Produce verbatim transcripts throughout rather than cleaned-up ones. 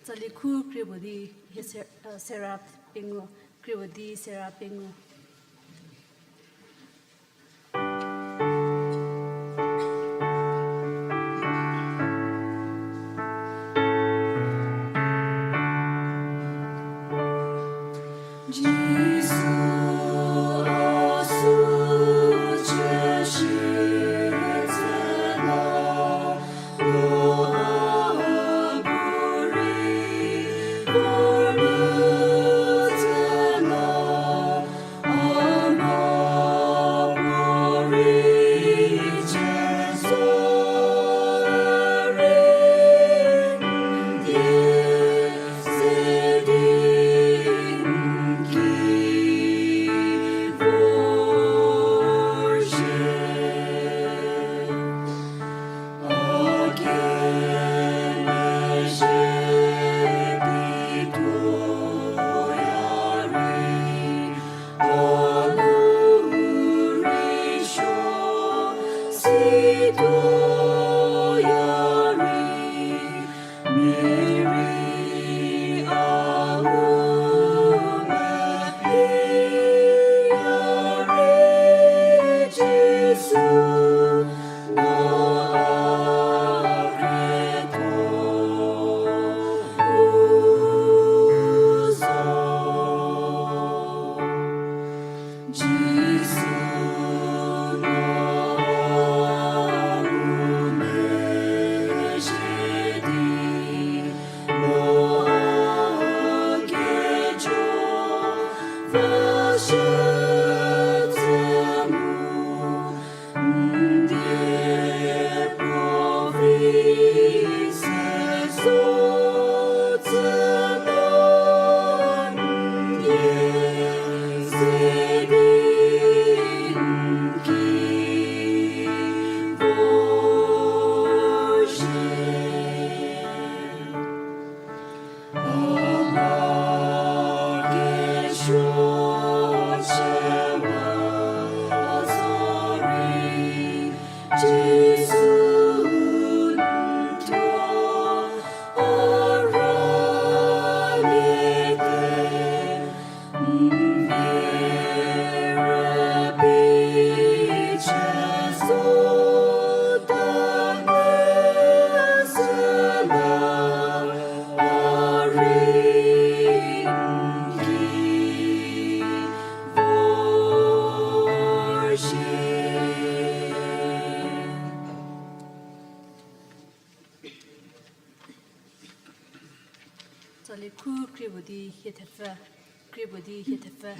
Tsali khu krie puo di hie ser-, eh, sera pengu, krie puo di sera pengu. Tsali khu krie puo di hie thepfü, krie puo di hie thepfü.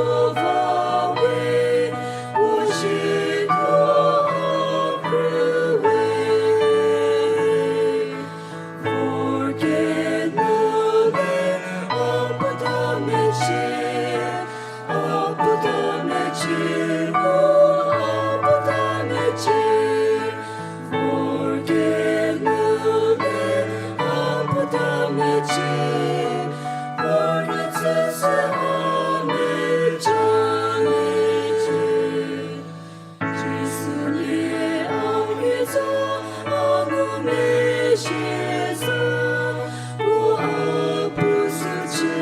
Jihova we, puo zhie tuo a krü we. Vor kenu le, a puo ta mecie, a puo ta mecie, a puo ta mecie. Vor kenu le, a puo ta mecie, vor kecü sü a mecie. Jisu nie a rei zo, a ngumezhie zo, puo a puo sü chü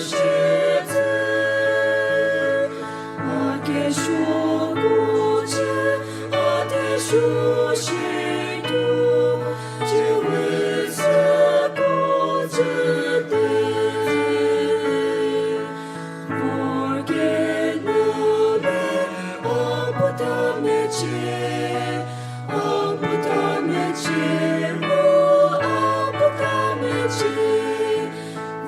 shie zo. A kesuoko chü, a kesuo shie tuo, chü we süko chüte. Vor kenu le, a puo ta mecie, a puo ta mecie, mu a puo ta mecie.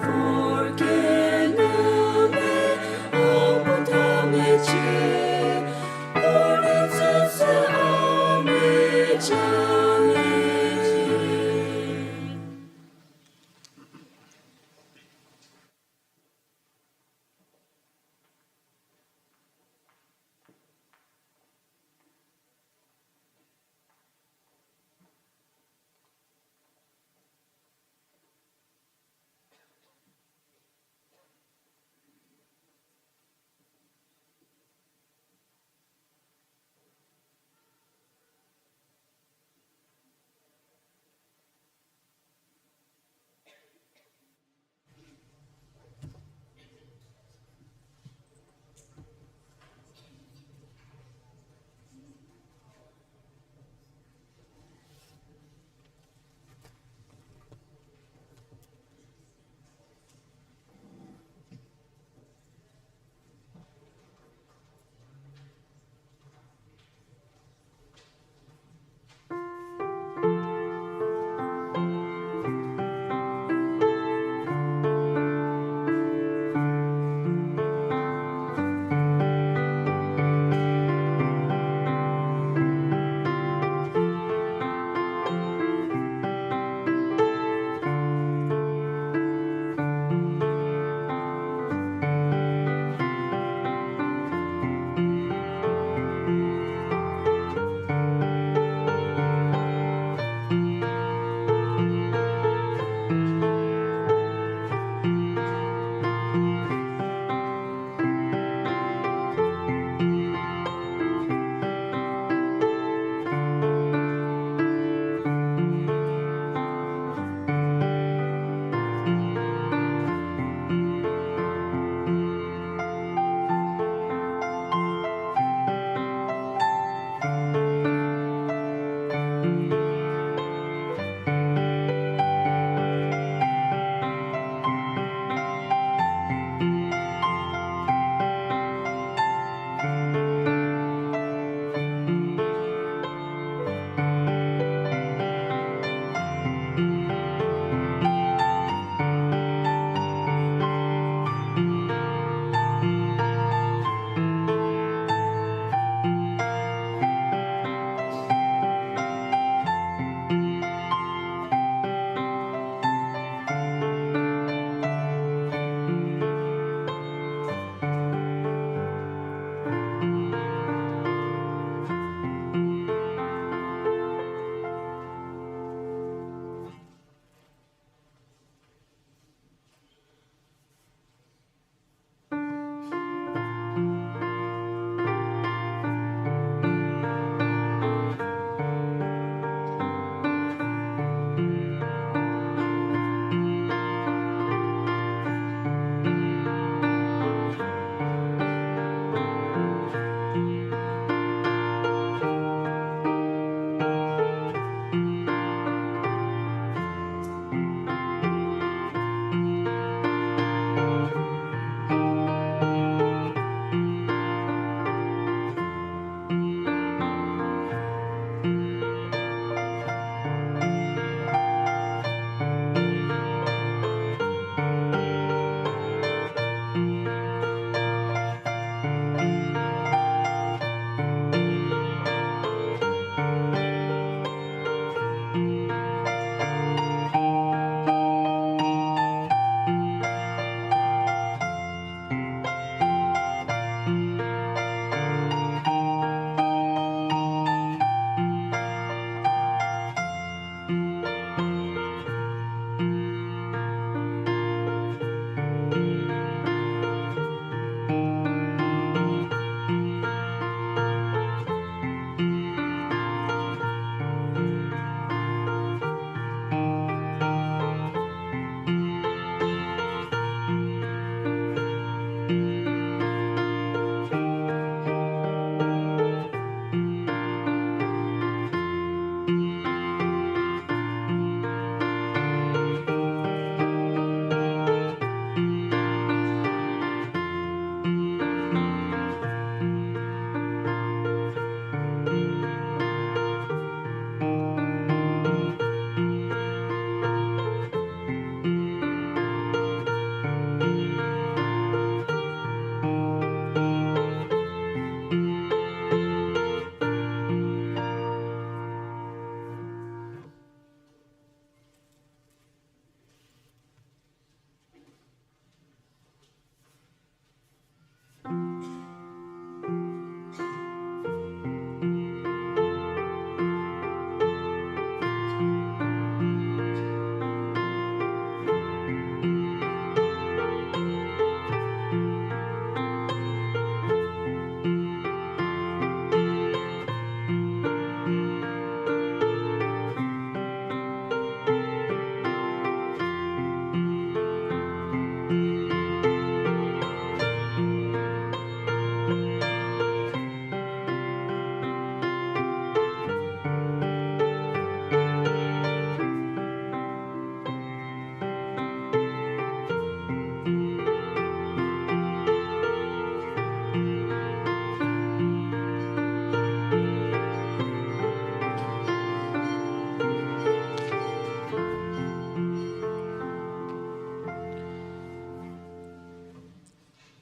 Vor kenu le, a puo ta mecie, vor kecü sü a mecie.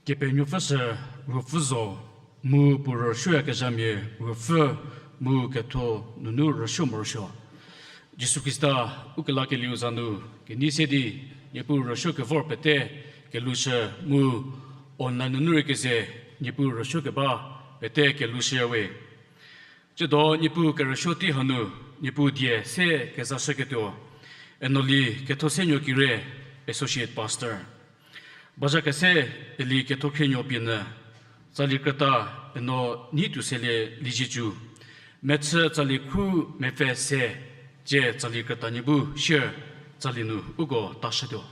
Kepenuopfü sü Ruopfü zo, mu puo rüsuoyakezhamia Ruopfü, mu ketho nunu rüsuo morosuo. Jisu Khrista ukelakelieu za nu kenei se di, Niepuu rüsuo kevor pete kelushü mu online nunu rei keze Niepuu rüsuo keba pete kelushüyawe. Tsiedo Niepuu kerüsuo tei hanu, Niepuu die se kezashüketuo, Enoli Kethosenuo Kire, Associate Pastor. Bazha kese Eli Kethokhrenuo pie nyü, tsali krüta Eno Neituoselie Liezietsu, mechü tsali khu mepfü se, tsie tsali krüta nie bu share tsali nu uko tashütuo.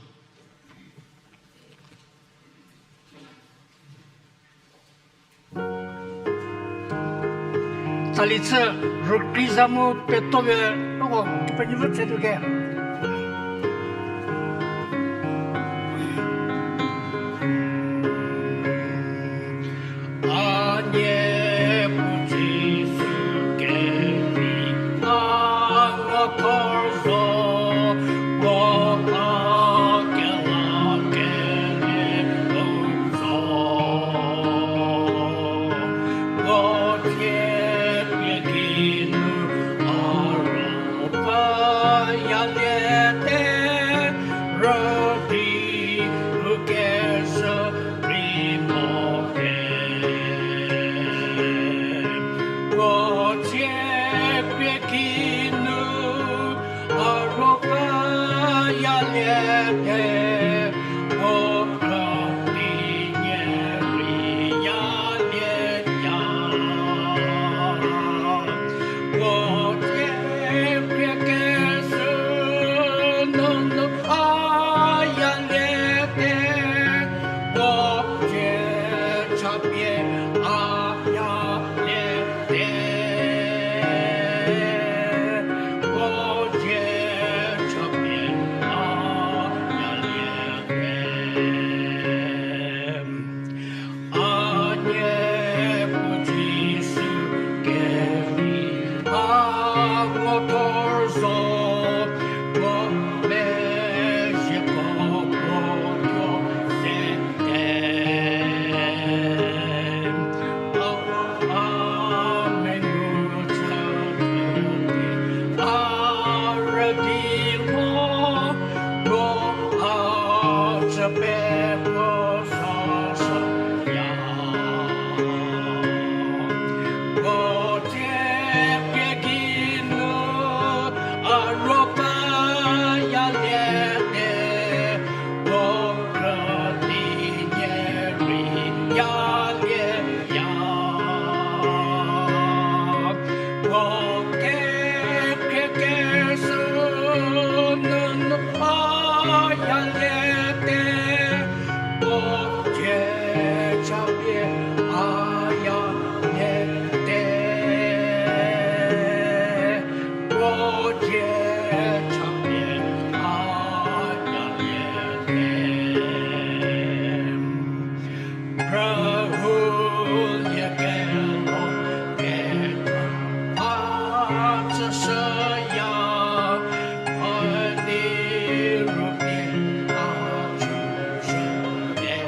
Tsali chü rükriza mu petopie uko Kepenuopfü tsetuo ke. A nie pu Jisu kevi, a ngo thor zo, puo a kelakelie zo. Puo thie pie kinu a ro pfhüyaliete, rüdi u kezhü rei mo pie. Puo thie pie kinu a ro pfhüyaliete, puo rüdi nie rei yalie ya. Puo thie pie kezhü nunu a yaliete, puo thie chapie a yaliete, puo thie chapie a yaliete. A nie pu Jisu kevi, a ngo thor zo, puo mezhieko puo tuo sete. A, a mengu chü di, a rüdi mo, puo a chü pie puo sashüya. Puo thie pie kinu a ro pfhüyaliete, puo rüdi nie rei yalie ya. Puo thie pie kezhü nunu a yaliete, puo thie chapie a yaliete, puo thie chapie a yaliete. Prahuliekelho kekra a chüshüya, a di rupie a chüshüya.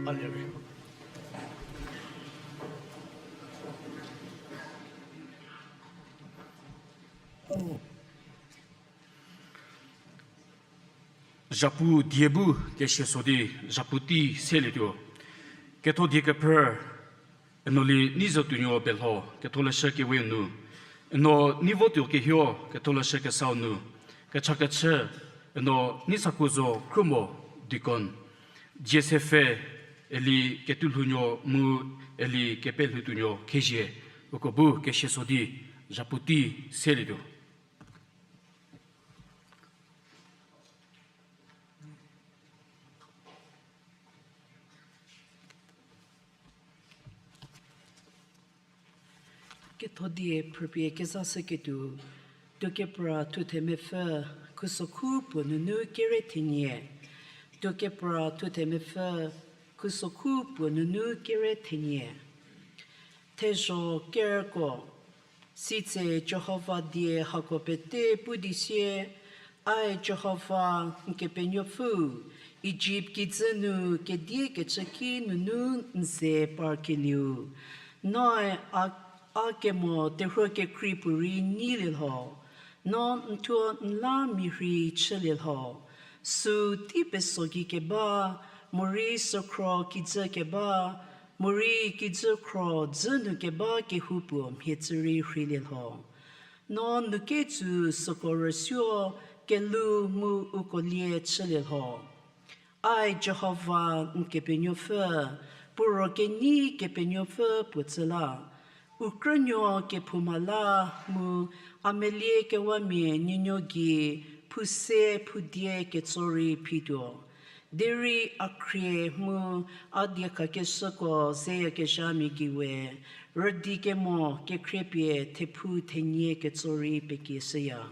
Haleluya. Zhapu die bu kesia so di, zhapu tei selietuo. Ketho die kephrü, eno li nei zo tuonuo belho, ketholeshü kewe nu, eno nei votuo kehio, ketholeshü kesau nu, kecha kechü, eno nei sakuo zo Khrumo deacon, Joseph, eli ketulhounuo mu eli kepelhou tuonuo khezie, uko bu kesia so di, zhapu tei selietuo. Ketho die phrüpie kezashüketuo, tuokepra thuthe mepfü, khusokhu puo nunu kere thenie. Tuokepra thuthe mepfü, khusokhu puo nunu kere thenie. Thezho kerko. Sitse Jihova die hako pete pu di sie, Ae Jihova n Kepenuopfü, Ijipt kijü nu kedie kecü ki nunu n ze parkelieu, noe a, a kemo terhuo kekrei puorei nyilie lho, no n thuo n la mia rhei chülie lho. Süu tei peso gei keba, morei sükhro kijü keba, morei kijü khro dzü nu keba kehoupuo mhie tsü rei rheilie lho. No nu ketsu süko rüsuo, kelhou mu uko lie chülie lho. Ae Jihova n Kepenuopfü, puo ro kenyi Kepenuopfü puo tsü la. U krünuo kephouma la mu a melie kewamia nuonuo gei phou se phou die ketso rei phituo. Derei a khrie mu a diekhakeshüko zeyakezhamia gei we, rüdi kemo kekhriepie thephou thenie ketso rei pekieshüya.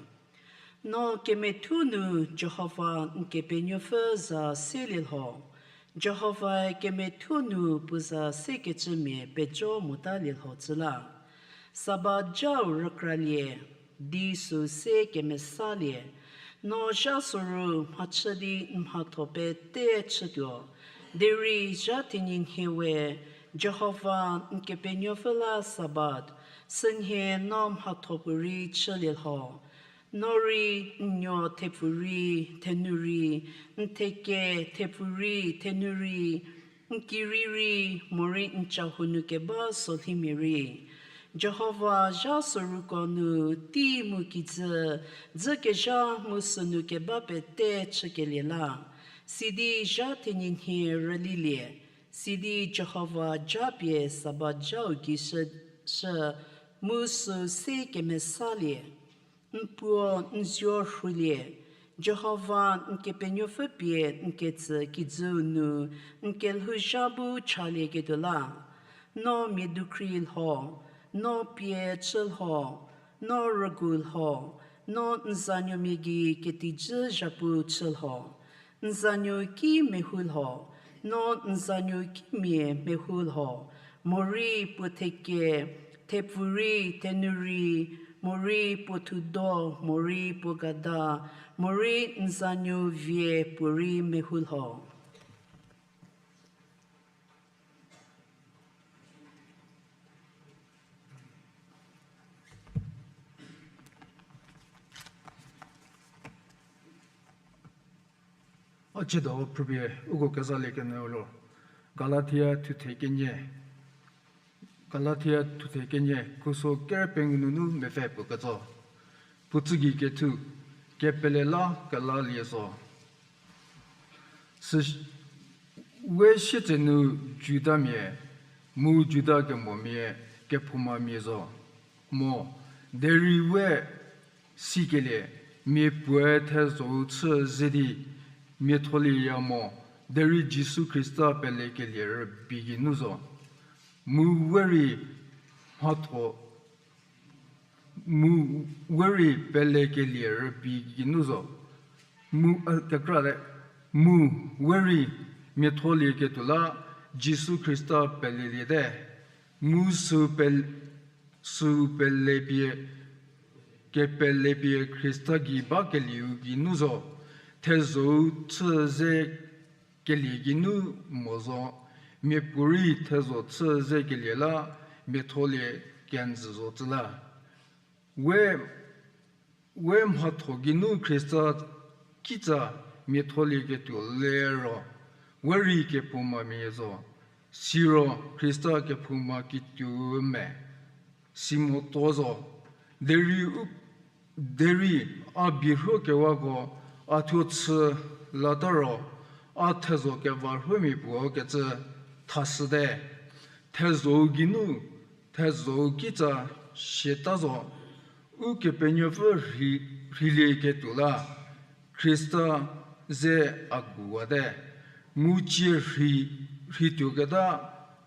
No kemethuo nu Jihova n Kepenuopfü za selie lho, Jihovae kemethuo nu puo za sekecümia pejo motalie lho tsü la. Sabat zhau rükralie, di süu se kemesalie, no zha soru mhachü di n mhatho pete chütuo, derei zha thenyinhie we Jihova n Kepenuopfü la Sabat, sünhie no mhatho puorei chülie lho. No rei n nuo thepfu rei, thenu rei, n theke thepfu rei, thenu rei, n kirei rei, morei n chahou nu keba solhimia rei, Jihova zha soruko nu tei mu kijü, dzükezha mu sünu keba pete chükelie la. Sidi zha thenyinhie rülilie, sidi Jihova japie Sabat zhau gei shü, shü, mu süu se kemesalie. N puo n zuo rhulie, Jihova n Kepenuopfü pie n ketsü kijüu nu n kelhouzha bu chalieketuo la. No mia dukhri lho, no pie chü lho, no rügu lho, no n zanuomia gei ketijü zhapu chü lho. N zanuo ki mehou lho, no n zanuo kimia mehou lho, morei puo theke, thepfu rei, thenu rei, morei puo thudo, morei puo gada, morei n zanuo vie puorei mehou lho. A ciedo phrüpie uko kezalie kenyü ro, Galatia thuthe kenie, Galatia thuthe kenie, khuso ker pengou nunu mepfü puo ketso. Puo tsügei kethu, kepele la kelalie zo. Sü, we sietsenu Judamia, mu Juda kemomia, kephoumamia zo. Mo, derei we sikelie, mia puoe thezho-u chü ze di, mia tholieya mo, derei Jisu Khrista pelekelie rübei geinu zo. Mu we rei mhatho, mu we rei pelekelie rübei geinu zo. Mu, a, kekra te, mu we rei mia tholieketuo la Jisu Khrista peleliete. Mu sü pel-, sü pelepie, kepelepie Khrista gei bakelieu geinu zo, thezho-u chü ze kelie geinu mo zo. miapuorei thezho chü zekelie la miatholie kenjü zo cü la. We, we mhatho geinu Khrista kitsa miatholieketuo lero, we rei kephoumamia zo, siro Khrista kephouma kituou me, si motuo zo. Derei u, derei a birhuokewako a thuo chü lata ro, a thezho kevarhuomia puo kecü thashüte. Thezho-u geinu, thezho-u kitsa siata zo. Ukepenuopfü rhi-, rheilieketuo la, Khrista ze a guwate. Mu cie rhi, rhituoketa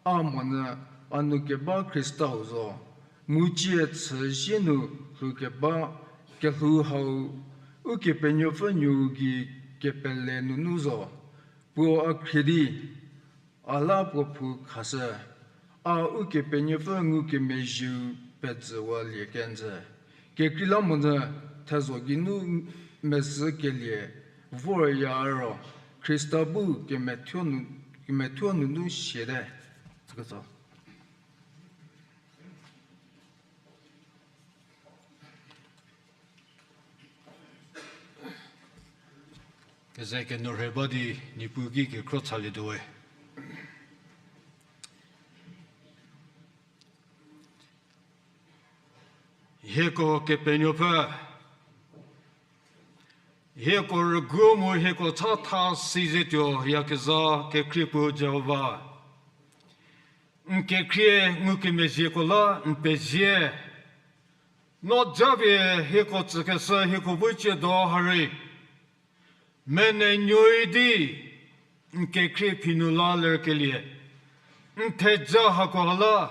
a monyü a nu keba Khristau zo. Mu cie chüzie nu lhoukeba kelhou hau Ukepenuopfü Nuou gei kepele nunu zo. Puo a khrie di, a la puo phou khashü, a Ukepenuopfü ngukemezhieu pejüwalie kenjü. Kekreilamonyü thezho geinu mezhükelie vorya ro, Khrista bu kemethuo nu, kemethuo nunu siate. Keze kenou rhe ba di Niepuu ki kekhro chalietuo we. Hieko Kepenuopfü, hieko rüguo mu hieko chatha si zetuo yakezha kekhrie puo Jihova. N kekhrie ngukemezhieko la n pezie. No japie hieko tsükeshü hieko bu ciedo ha rei menenuoi di n kekhrie phi nu la lerkelie, n theja hakoha la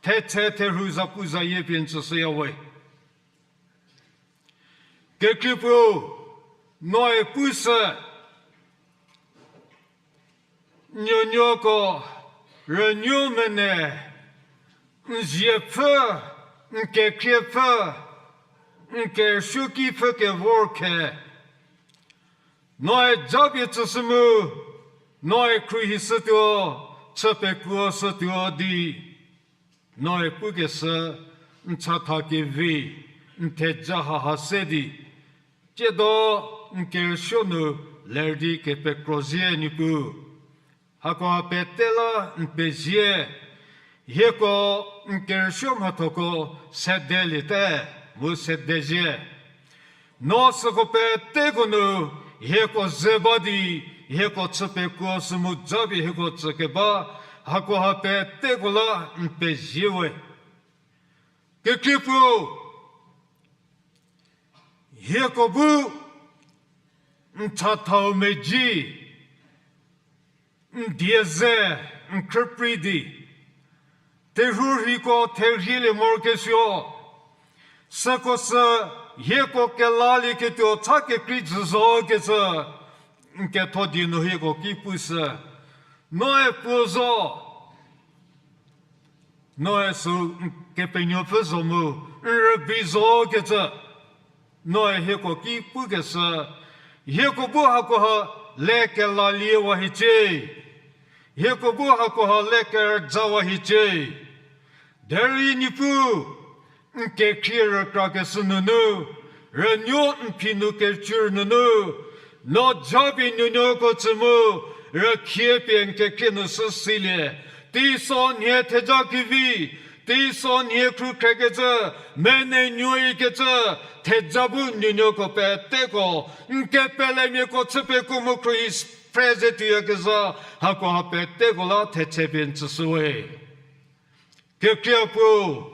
thetse therhu zapuzayie pie n tsüshüya we. Kekhrie puo, noe pushü, nuonuoko rünuo mene, n ziepfü, n kekhriepfü, n kerüsuoki pfhü kevor khe, noe japie tsüshü mu, noe khruohishütuo, chü pekuoshütuo di, noe pukeshü n chatha kevi, n theja haha se di, ciedo n kerüsuo nu ler di kepekrozie Niepuu. Hakoha pete la n pezie, hieko n kerüsuo mhathoko sedeliete mu sedezie. No süko peteko nu hieko ze ba di, hieko chü pekuoshü mu japie hieko tsükeba, hakoha peteko la n pezie we. Kekhrie puo, hieko bu n chathau medzi, n die ze, n khrüprei di, terhuo rheiko therhielie morokesuo, süko sü hieko kelalieketuo cha kekrei jü zo kecü, n ketho die nu hieko ki pushü, noe puo zo. Noe sü n Kepenuopfü zo mu, n rübei zo kecü, noe hieko ki pukeshü, hieko bu hakoha le kelalie wa hiecie, hieko bu hakoha le kerüzawa hiecie. Derei Niepuu, n kekhrie rükrakeshü nunu, rünuo n phi nu kecü nunu, no japie nuonuoko tsü mu, rükhie pie n kekhrie nu shü silie, teiso nhie theja kevi, teiso nhie khrukhrekecü, menenuoikecü, theja bu nuonuoko peteko n kepelemiako chü pekuo mu khruohi phre ze tuoyakezha, hakoha peteko la thetse pie n tsüshü we. Kekhrie puo,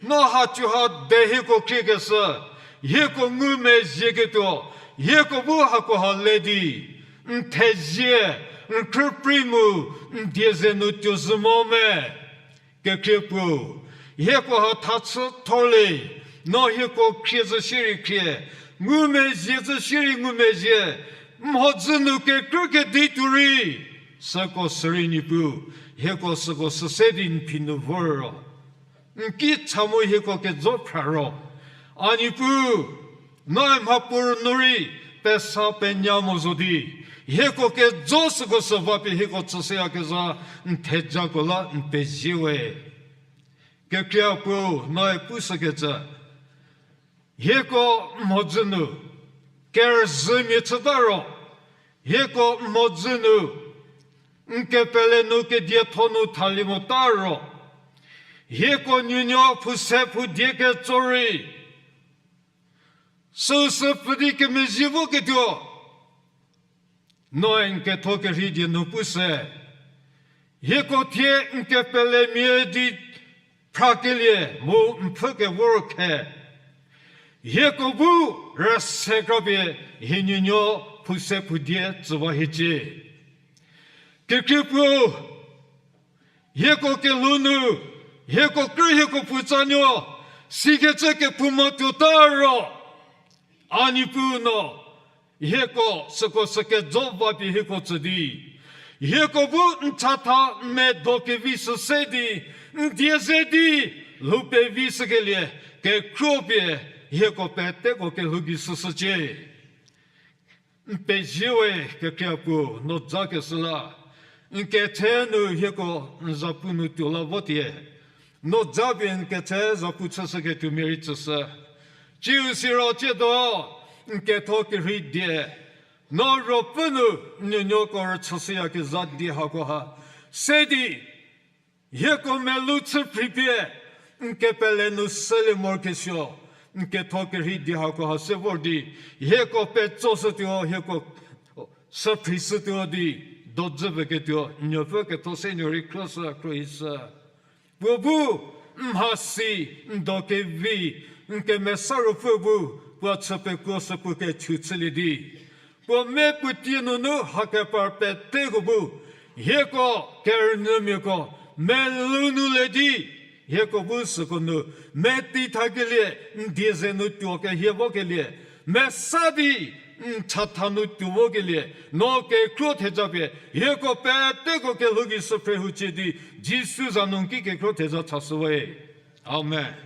no hacuha de hieko khriekeshü, hieko ngumezhieketuo, hieko bu hakoha le di, n thezie, n khrüprei mu, n die ze nu tuozhü mo me. Kekhrie puo, hieko ha thachü thorle, no hieko khrie zhü shierei khrie, ngumezhie zhü shierei ngumezhie, mhodzü nu kekrü kedi tuo rei, süko sürei Niepuu, hieko süko sü se di n phi nu vor ro, n ki cha mu hieko kejo phra ro, a Niepuu, noe mhapuorü nu rei pesa penya mo zo di, hieko kejo süko sü va pie hieko tsüshüyakezha n thejako la n pezie we. Kekreipuo, noe pushükecü, hieko n mhodzü nu kerüzhümia chüta ro, hieko n mhodzü nu n kepele nu kedietho nu thalie mota ro, hieko nuonuo phouse phoudie ketso rei süu sü pfü di kemezhie voketuo, noe n ketho kerhei die nu pushü. Hieko thie n kepelemia di phrakelie mu n pfhü kevor khe, hieko bu rüse krapie hie nuonuo phouse phoudie tsüwa hiecie. Kekreipuo, hieko kelhou nu, hieko krü hieko puotsanuo sikecü kephouma tuota ro, a Niepuu no, hieko süko sü kejo va pie hieko tsü di, hieko bu n chatha n medo kevi sü se di, n die ze di, lhou pevi shükelie, kekhruo pie hieko peteko kelhou gei shüshücie. N pezie we, Kekreipuo, no ja keshü la n ketse nu hieko n zapu nu tuo la vo tie. No ja pie n ketse zapu chüshüketuomia rei tsüshü. Tsiu siro tsiedo n ketho kerhei die, no ruopfü nu n nuonuoko rüchüshüyakezha die hakoha se di, hieko melou chü phripie n kepele nu sülie morokesuo, n ketho kerhei die hakoha se vor di, hieko petsoshütuo, hieko sü phrishütuo di, dojü peketuo n nuopfü ketho se nuo rei khruoshü khruohishü. Puo bu n mhasi, n do kevi, n kemesa ruopfü bu puo chü pekuoshü puo kechu chülie di, puo me puo tie nunu hakepar peteko bu, hieko kerünyümiako melou nu le di, hieko bu süko nu meti thakelie, n die ze nu tuo kehie vokelie, mesa di n chatha nu tuo vokelie, no kekhruo theja pie hieko peteko kelhou gei shü phre hucie di, Jisu za nu n ki kekhruo theja chashü we. Amen.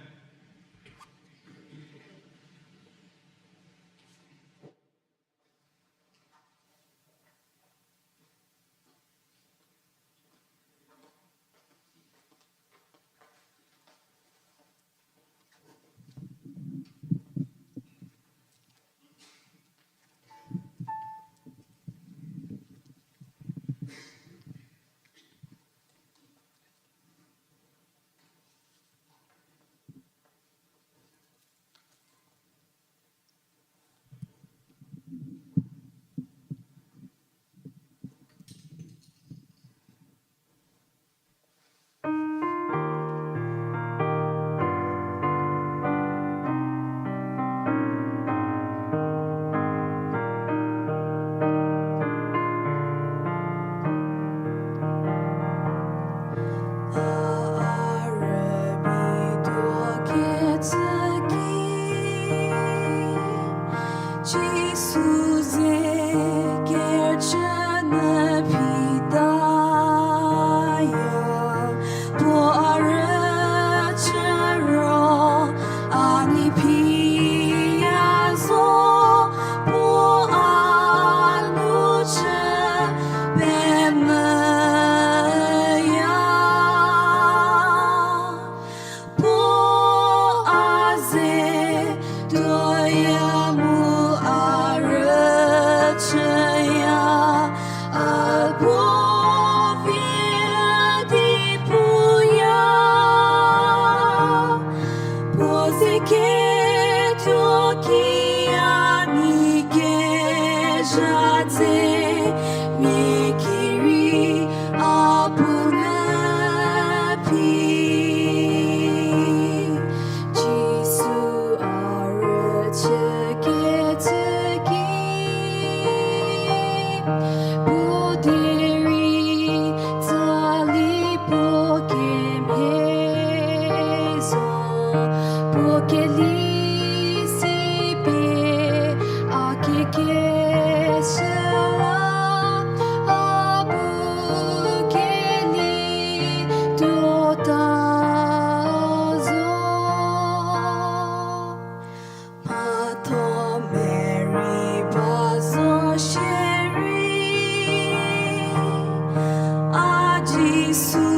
Jisu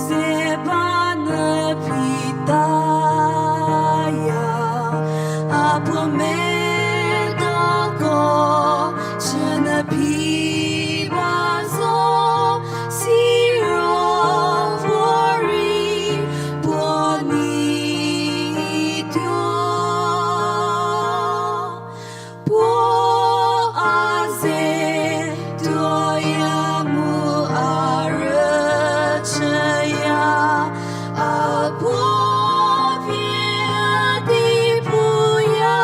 ze ba nyü phi taya, a puo medako chü nyü phi ba zo, siro puo rei puo nei tuo. Puo a ze tuoya mu a rüchüya, a puo vie di puya.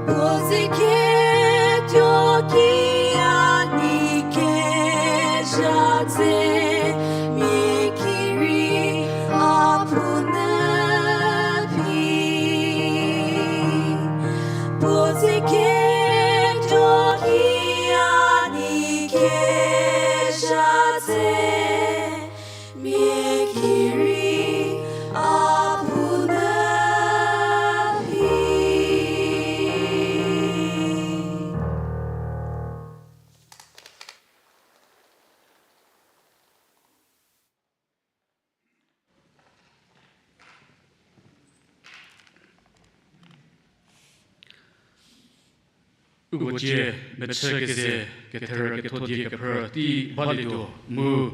Puo ze ketuo ki a nei kezha dze, mia ki rei a puo nyü phi. Puo ze ketuo ki a nei kezha dze, mia ki rei a puo nyü phi. Uko cie mechü keze ketherü kethodie kephrü tei balietuo mu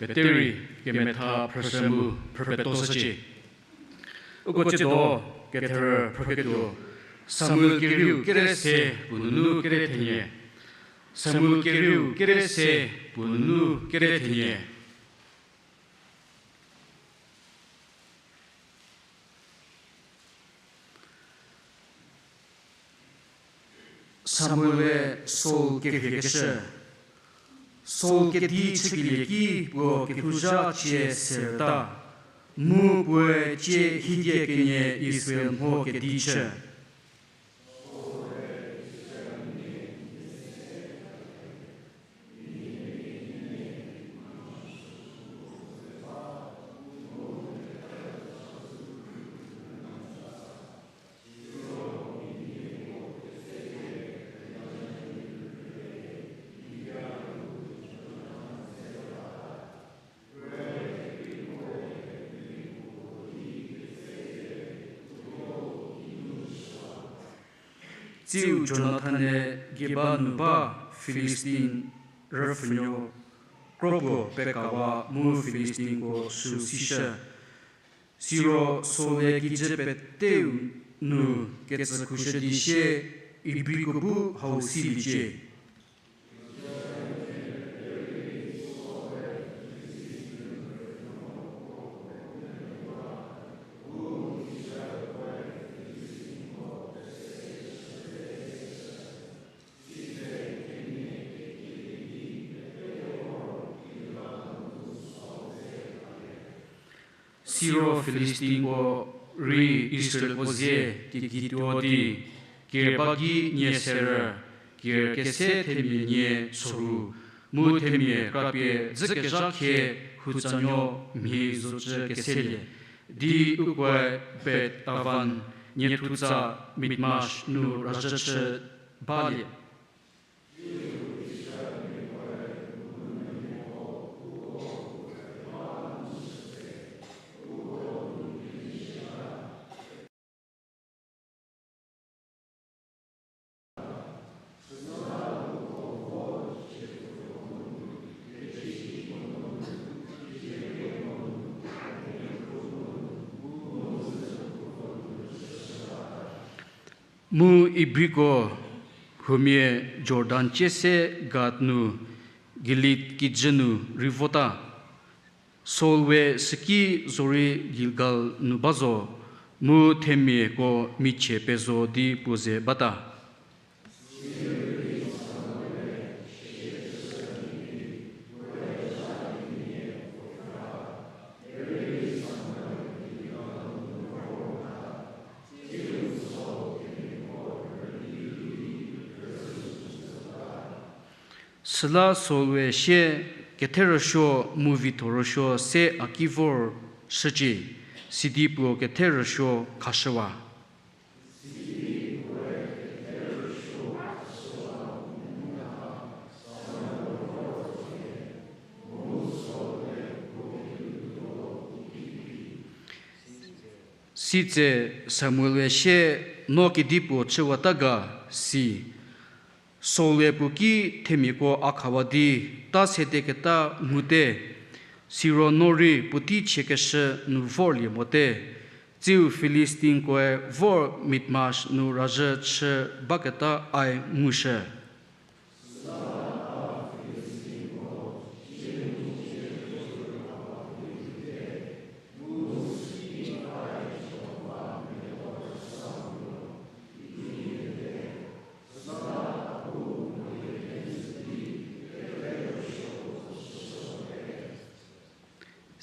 peterei kemetha phrüshü mu phrüpeto shücie. Uko tsiedo ketherü phrüketuo Samuel kerieu kere se puo nunu kere thenie. Samuel kerieu kere se puo nunu kere thenie. Samuel-e Saul kerhie keshü. Saul kedi chükelie ki puo kelhouzha cie serüta, mu puoe cie hidie kenie Israel mho kedi chü. Tsiu Jonathan-e Geba nu ba Filistin rüpfhünuo kro puo pekawa mu Filistinko sü sishü. Siro Saul-e kijü peteu nu ketsükhushü di sie, Ibriko bu hau siliecie. Siro Filistinko rei Israelko zie kegei tuo di, ker ba gei nie serü, ker kese themia nie soru, mu themia krapie dzükezha khie hutsanuo mhie zocü keselie, di ukoe Bet-aven, niethutsa Mikmash nu razhü chü balie. Mu Ibriko huomia Jordan cie se Gad nu Gilead kijü nu rei vota. Saul we süki zorei Gilgal nu ba zo, mu themiako michie pezo di puo ze bata. Süla Saul we sie, kethe rüsuo mu vitho rüsuo se a ki vorshücie, sidi puo kethe rüsuo khashüwa. Sitse Samuel-e sie, No kedipuo chüwata ga? si. Saul-e puo ki, Themiako a khawa di ta sedeketa ngute, siro no rei puotei chiekeshü nu vorlie mote; tsiu Filistinkoe vor Mikmash nu razhü chü baketa ai ngushü.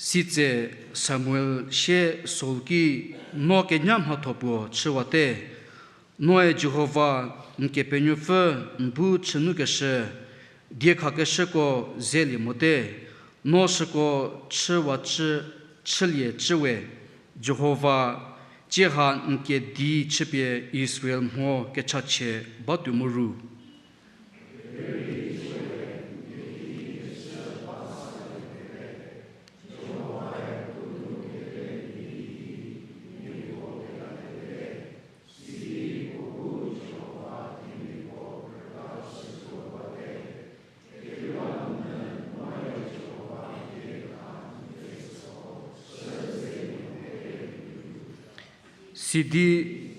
Sitse Samuel sie Saul ki, No kenya mhatho puo chüwate. Noe Jihova n Kepenuopfü n bu chünukeshü diekhakeshüko zelie mote; no süko chüwacü chülie cüwe. Jihova, tsie ha n kedi chüpie Israel mho kechachie batuo mo ru. Sidi,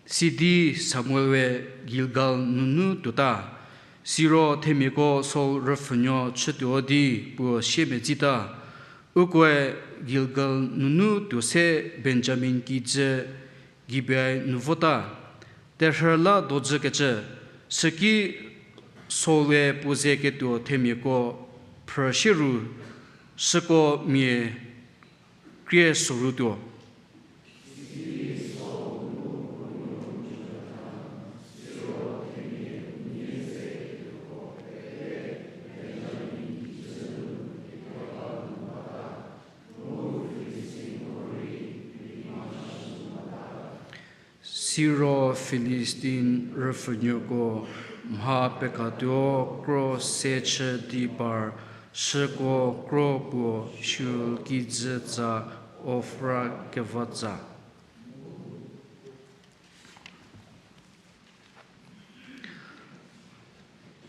sidi Samuel we Gilgal nunu tuota. Siro themiako Saul rüpfhünuo chütuo di puo siemedzita. Ukoe Gilgal nunu tuo se Benjamin kijü Gibeae nu vota. Terhü la dojükecü, süki Saul-e puo ze ketuo themiako phrüsie ru, süko mia krie sorutuo. Siro Filistin rüpfhünuoko mha pekatuo kro se chü di par, süko kro puo Shaul kijü tsa Ofra keva tsa.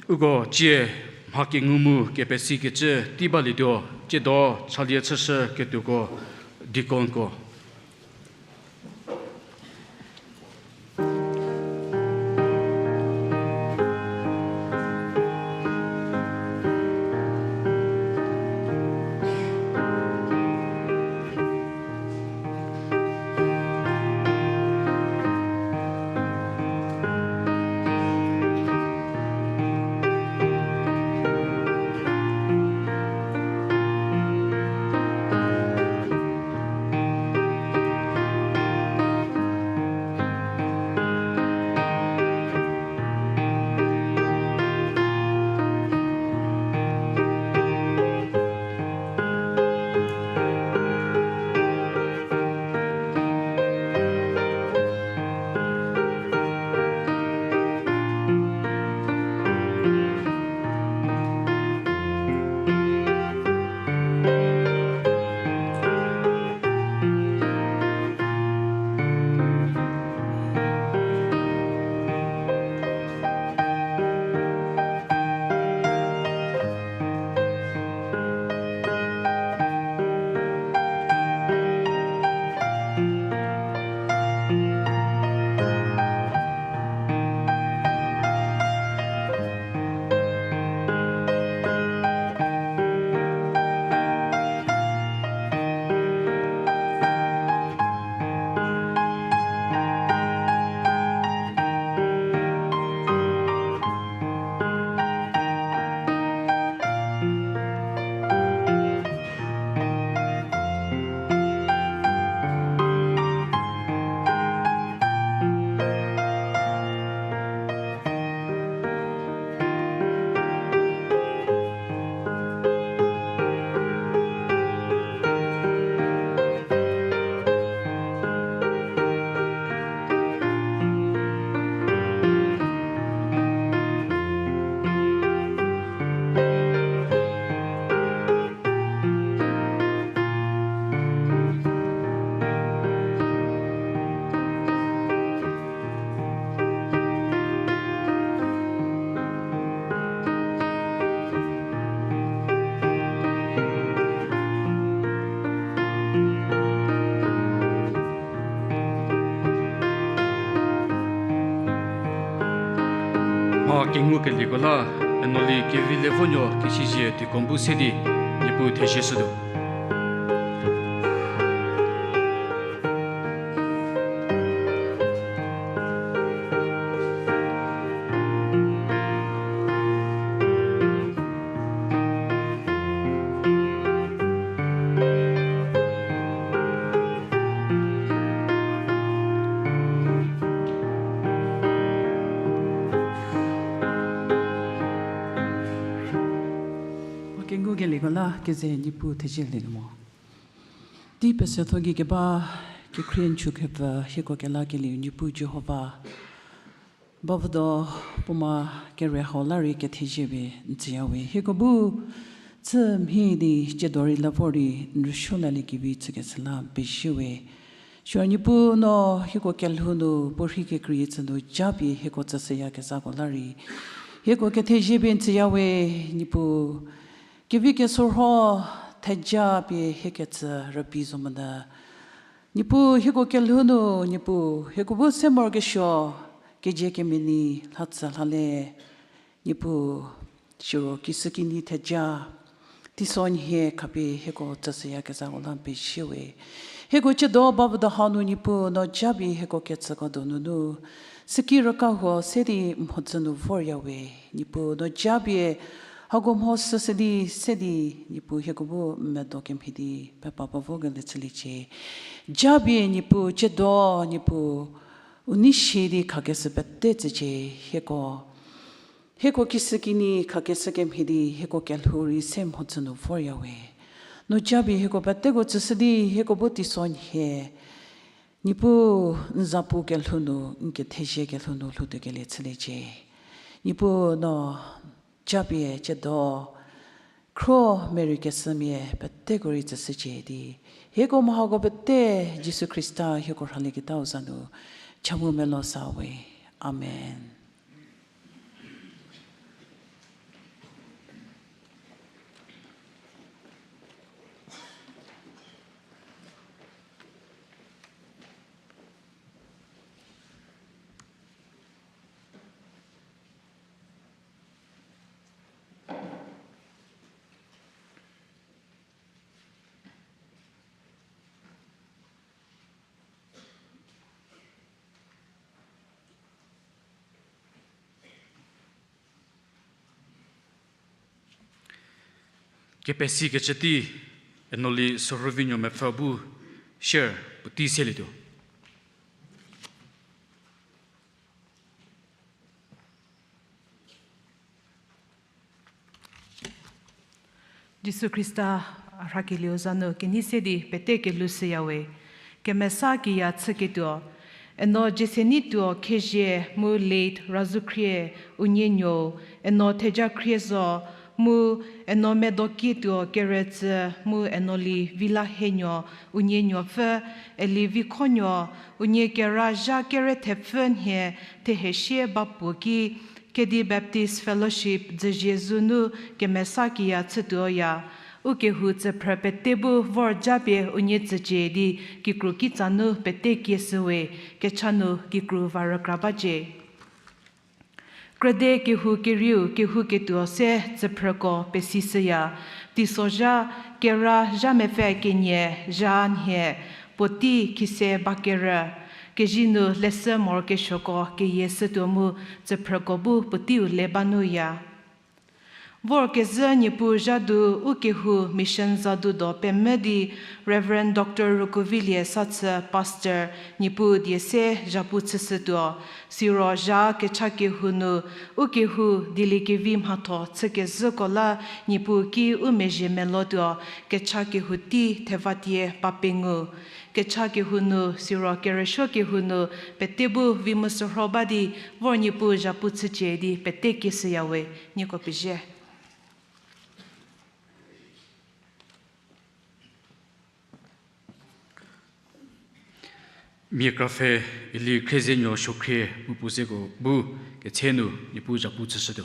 Uko tsie mha kengu mu kepesikecü tei balietuo, tsiedo chalie chüshü ketuoko deaconko. A kengu kelieko la, Enoli Kevilevonuo kesizie tuikom bu se di, Niepuu thezie shütuo. Kengu kelieko la keze Niepuu thezie lietuo mo. Tei pesetho gei keba, kekhrie n chükepfü hieko kelakelieu Niepuu Jihova, bavüdo puoma kere hau la rei kethezie pie n tsüya we. Hieko bu chü mhie di tsiedo rei la vor di n rüsuo laliekevi chükeshü la pezie we. Siro Niepuu no hieko kelhou nu puo rhei kekreie tsü nu japie hieko tsüshüyakezhako la rei hieko kethezie pie n tsüya we. Niepuu, kevi kesorho theja pie hiekecü rübei zo monyü, Niepuu hieko kelhou nu, Niepuu hieko bu se morokesuo, kezie kemeni lhatsü lhale, Niepuu, siro kishükinyi theja, teisonhie khapie hieko tsüshüyakezhako la n pezie we. Hieko tsiedo bavüdo hau nu Niepuu no japie hieko kechüko donunu, süki rüka huo se di mhodzü nu vorya we. Niepuu no japie hako mho süsü di se di, Niepuu hieko bu n medo kemhie di pepa ba vokelie chüliecie. Japie Niepuu tsiedo, Niepuu u nei si di khakeshü pete tsücie. Hieko, hieko kishükinyi khakeshü kemhie di hieko kelhou rei se mhodzü nu vorya we. No japie hieko peteko tsüshü di hieko bu teisonhie, Niepuu n zapu kelhou nu, n kethezie kelhou nu lhoutuokelie chüliecie. Niepuu no japie tsiedo khro merei kesümia peteko rei tsüshücie di, hieko mha hako pete Jisu Khrista hieko rhalieketau za nu cha mu melo sa we. Amen. Kepesikecü tei, Enoli Sorhovinuo mepfü bu share puotei selietuo. Jisu Khrista a rhakelieu za nu kenei se di pete kelhou shüya we. Kemesa kiya chüketuo, Eno Jeseni tuo Khezhie mu late Razukhrie unie nuou, Eno Thejakhrie zo, mu Eno Medokie tuo Keretsü mu Enoli Vilahenuo unie nuopfü, Eli Vikhonuo unie kera zha kere thepfü nhie thehesie ba puo ki, Khedi Baptist Fellowship Dzüzie zunu kemesa kiya chütuoya. Ukehou tsüphrü pete bu vor japie unie tsücie di kikru kitsa nu pete kieshüwe, kecha nu kikru va rükra bacie. Krüde kehou kerieu kehouketuo se tsüphrüko pesishüya, teisozha kera zha mepfü kenie zha nhie puotei khise ba kerü, kezie nu leshü morokesuoko keyie shütuo mu tsüphrüko bu puoteiu le ba nuya. Vorkezhü Niepuu zha du ukehou mission zadu do pemvü di Reverend Doctor Rukuvilie Sathü Pastor Niepuu die se zhapu chüshütuo, siro zha kecha kehou nu ukehou dieliekevi mhatho chükezhüko la Niepuu ki u mezhie melotuo, kecha kehou tei thevatie ba pengu. Kecha kehou nu siro kerüsuo kehou nu pete bu vi mu sürho ba di vor Niepuu zhapu chücie di pete kieshüya we. Nieko pezie. Mia krapfhe Eli Khriezenuo Suokhrie puo puo zeko bu ketse nu Niepuu zhapu chüshütuo.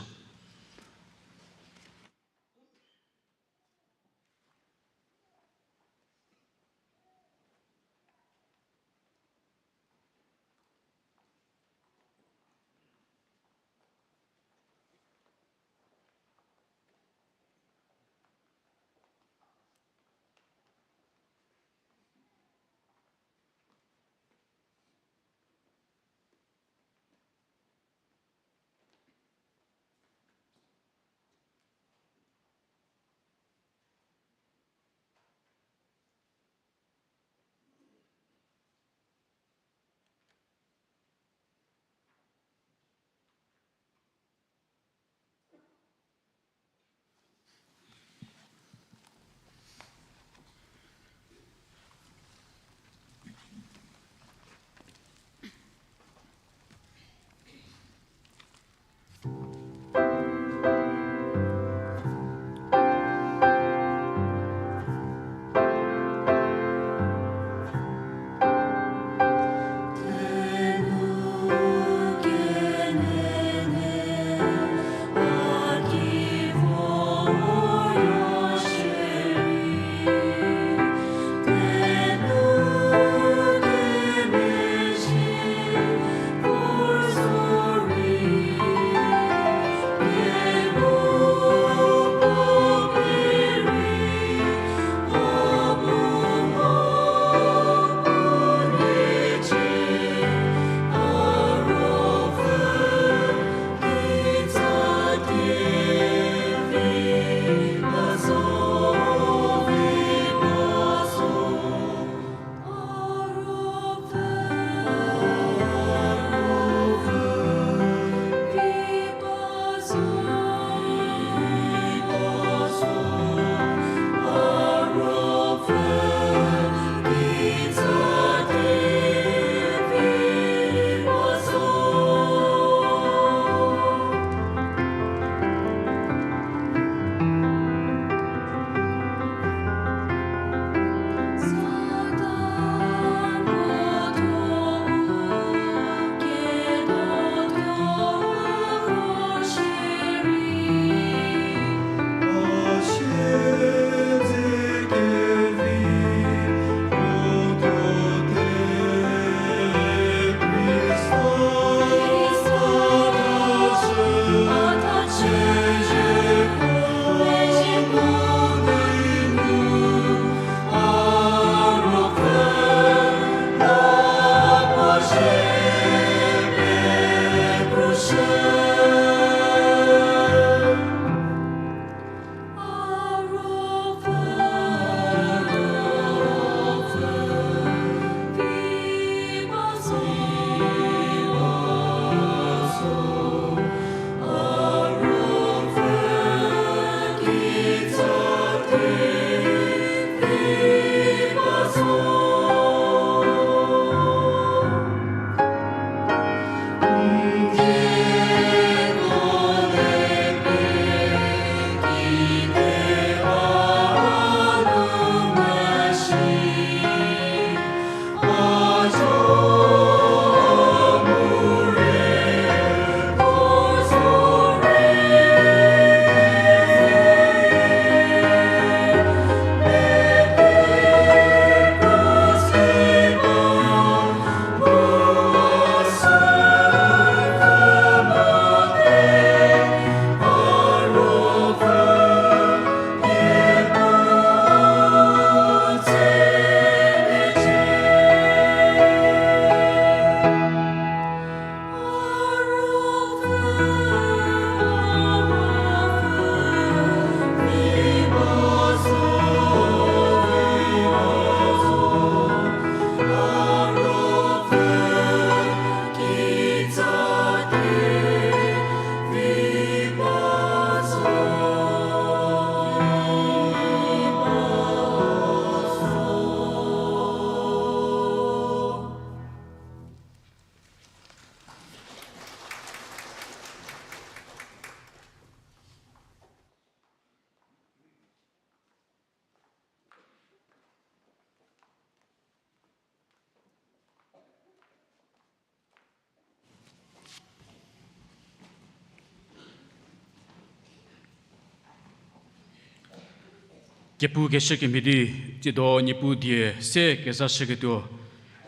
Kepu keshü kemhie di, tsiedo Niepuu die se kezashüketuo,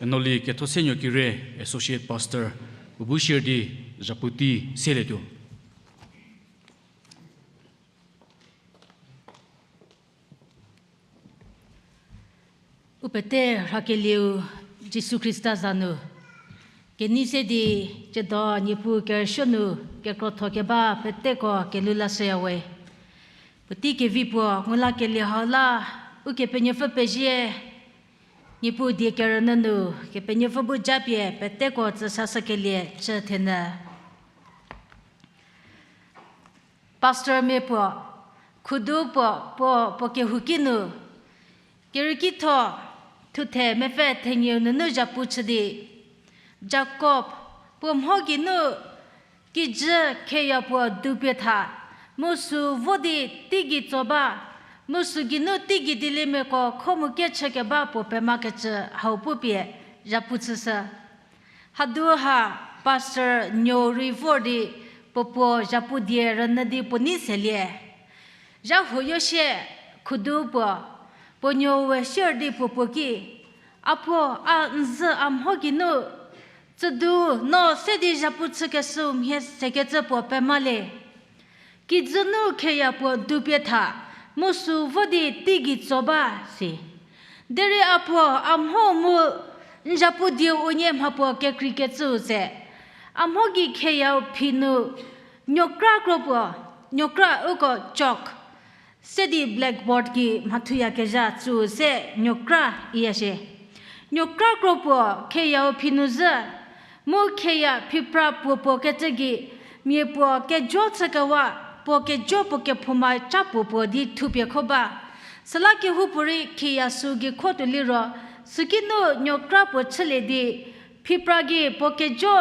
Enoli Kethosenuo Kire, Associate Pastor, puo bu share di, zhapu tei selietuo. U pete rhakelieu Jisu Khrista za nu, kenei se di tsiedo Niepuu kerüsuo nu kekrotho keba peteko kelhou lashüyawe. Puotei kevi puo ngu lakelie hau la, Ukepenuopfü pezie, Niepuu die kerünyü nu, Kepenuopfü bu japie peteko tsüsashükelie chü thenyü. Pastormia puo, khudu puo, puo, puo kehouki nu, Kerükitho, thuthe mepfü thenieu nunu zhapu chü di, Jakob, puo mho geinu, kijü kheya puo dupie tha, mu sü vo di teigei tso ba, mu sü geinu teigei dieliemiako kho mu kechü keba puo pemakecü hau pupie zhapu chüshü. Hadu ha Pastor Nuo rei vor di puo puo zhapu die rünyü di puo nei selie. Zhahuoyo sie khudu puo, puo nuou we sier di puo puo ki, A puo, a n zhü a mho geinu, tsüdu no se di zhapu chükeshüu mhie sekecü puo pemalie. Kijü nu kheya puo dupie tha, mu sü vo di teigei tso ba si. Derei a puo, a mho mu n zhapu dieu unie mha puo kekreikecüu se, a mho gei kheyau phi nu, nuokra kro puo, nuokra uko chalk, se di blackboard gei mhathuyakezha tsüu se nuokra iya shie. Nuokra kro puo kheyau phi nu zhü, mu kheya phipra puo puo kecü gei, mia puo kejo chükewa, puo kejo puo kephouma ca puo puo di thupie kho ba. Süla kehoupuorei kheya sü gei kho tuo liro, süki nu nuokra puo chülie di, phipra gei puo kejo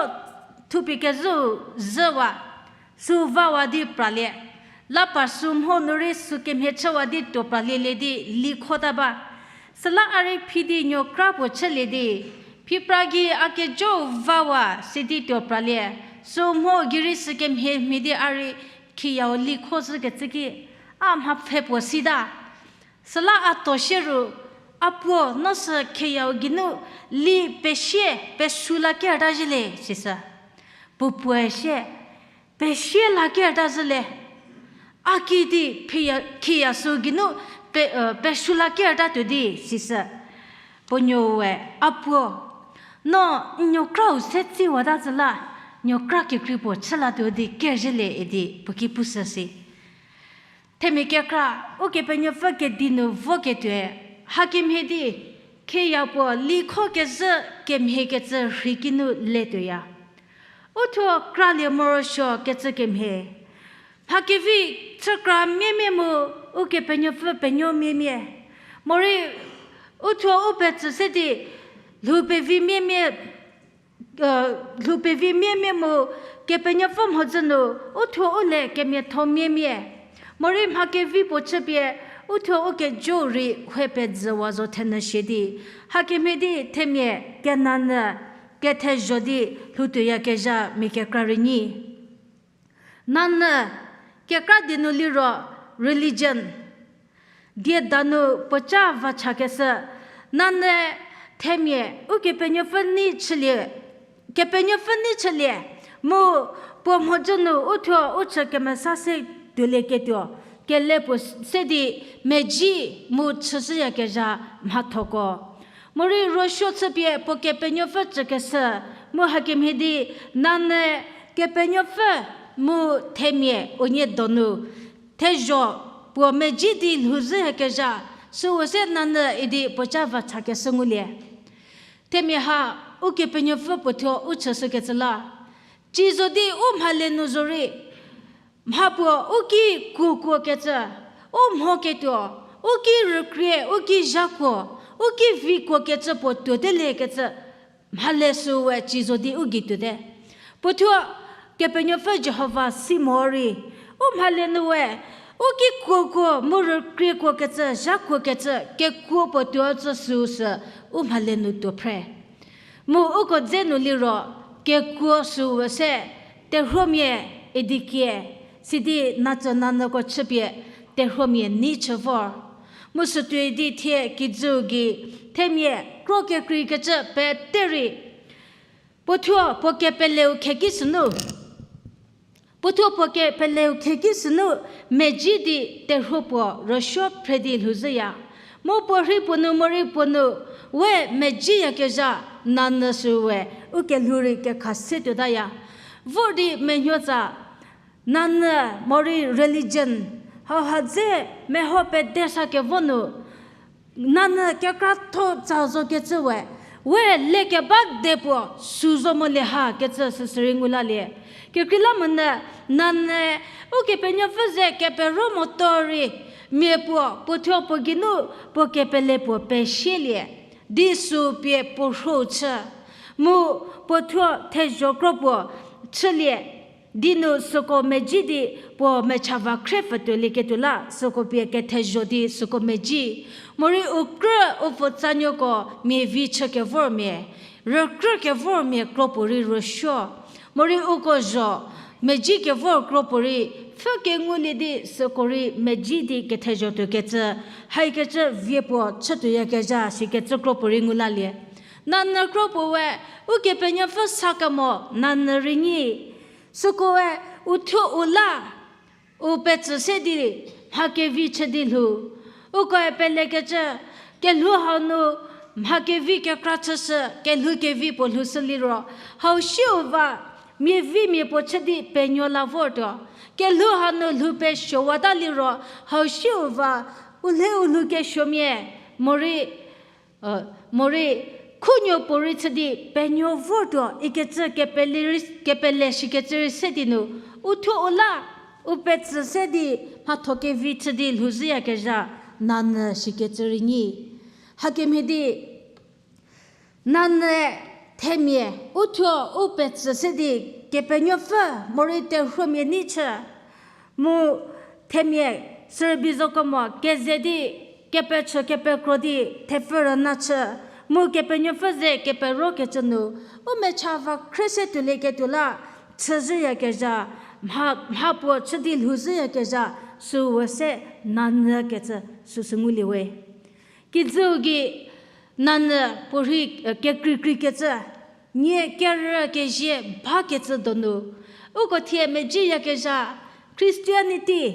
thupie kezhüu zhüwa, sü vawa di pralie. La pa sü mho nu rei sü kemhie chüwa di tuo pralielie di li khota ba. Süla a rei phi di nuokra puo chülie di, phipra gei a kejou vawa sidi tuo pralie. Sü mho gei rei sü kemhie mhie di a rei kheyau li kho zhükecü ki, a mha pfhe puo sita. Süla a tuo sie ru, A puo, no sü kheyau geinu li pesie, pesu la kerta zhülie, sisü. Puo puoe sie, pesie la kerta zhülie. A kiüdi, kheya sü geinu pe, pesu la kerta tuo di, sisü. Puo nuoue, A puo, no n nuokrau se tsiwata zhü la, nuokra kekrei puo chü latuo di kezhülie idi puo ki pushü si. Themia kekra, Ukepenuopfü kedi nu voketuoe, hakemhie di, kheya puo li kho kezhü kemhiekecü rhei kinu letuoya. Uthuo kralie morosuo kecü kemhie. Mha kevi chükra miemie mu Ukepenuopfü penuo miemie. Morei uthuo u petsü se di lhou pevi miemie lhou pevi miemie mu Kepenuopfü mhodzü nu uthuo u le kemiatho miemie. Morei mha kevi puo chüpie uthuo u kejo rei hue pezüwa zo thenyü shie di. Hakemhie di themia kenanyü kethezho di lhoutuoyakezha mia kekra rei nyi. Nanyü kekra di nu liro religion. Die danu puoca vachakeshü, nanyü themia Ukepenuopfü nei chülie, Kepenuopfü nei chülie, mu puo mhodzü nu uthuo u chü kemesa se tuolieketuo, kele puo se di meji mu chüshüyakezha mhathoko. Morei ruosuo chüpie puo Kepenuopfü tsükeshü, mu hakemhie di nanyü Kepenuopfü mu themia unie donu thezho puo meji di lhouzhüyakezha, süu se nanyü idi puoca vachakeshü ngulie. Themia ha Ukepenuopfü puothuo u chüshükecü la, ci zo di u mhale nu zorei, mha puo u ki kuokuokecü, u mhoketuo, u ki rükrie, u ki zhakuo, u ki vikuokecü puo tuoteliekecü, mhale süu we ci zo di u gei tuote. Puothuo Kepenuopfü Jihova si morei, u mhale nu we, u ki kuokuo mu rükriekuokecü, zhakuokecü, kekuo puo tuo tsü süu sü, u mhale nu tuo phre. Mu uko dze nu liro, kekuo süu we se, terhuomia idi kie, sidi natsü nanyüko chüpie, terhuomia nei chü vor. Mu sütuoi di thie kijüu gei themia kro kekreikecü pete rei puothuo puo kepeleu kheki sünu, puothuo puo kepeleu kheki sünu medzi di terhuo puo rüsuo phre di lhouzhüya. Mu puorhei puo nu morei puo nu we medziyakezha nanyü süu we u kelhou rei kekha se tuotaya. Vor di menuotsa nanyü morei religion hauha dze meho pede sakevo nu nanyü kekratho tsa zokecü we, we lekeba de puo sü zo molie ha kecü süsü rei ngu lalie. Kekreilamonyü nanyü Ukepenuopfü ze kepero moto rei mia puo puothuo puo geinu puo kepele puo pesielie di sü pie puo rhou chü. Mu puothuo thezho kro puo chülie di nu süko medzi di puo mecha va khre pfütuolieketuo la süko pie kethezho di süko medzi. Morei u krü u pfutsanuoko mia vi chü kevormia, rükrü kevormia kro puorei rüsuo. Morei uko zho medzi kevor kro puorei pfhü kengulie di süko rei medzi di kethezho tuokecü, haikecü vie puo chütuoyakezha sikecü kro puorei ngu lalie. Nanyü kro puo we Ukepenuopfü sa kemo nanyü rei nyi. Süko we uthuo u la u petsü se di mha kevi chü di lhou. Ukoe pelekecü, kelhou hau nu mha kevi kekra chüshü, kelhou kevi puo lhoushü liro, hau siu va mia vi mia puo chü di penuo la vortuo. Kelhou hanu lhou pesuowata liro, hau siu va u lhe u lhou kesuomia, morei, morei khunuo puorei chü di penuo vortuo ikecü kepele rei, kepele shikecü rei se di nu, uthuo u la u petsü se di mhatho kevi chü di lhouzhüyakezha nanyü shikecü rei nyi. Hakemhie di nanyü themia uthuo u petsü se di Kepenuopfü morei terhuomia nei chü, mu themia sürübei zo kemo keze di kepechü kepekro di thepfü rüna chü, mu Kepenuopfü ze keperokecü nu u mecha va khre se tuolieketuo la chüzhüyakezha, mha, mha puo chü di lhouzhüyakezha, süu we se nanyü kecü süsü ngulie we. Kijüu gei nanyü puorei, e, kekreikreikecü, nie kerü kezie bakecü donu uko thie medziyakezha, Christianity,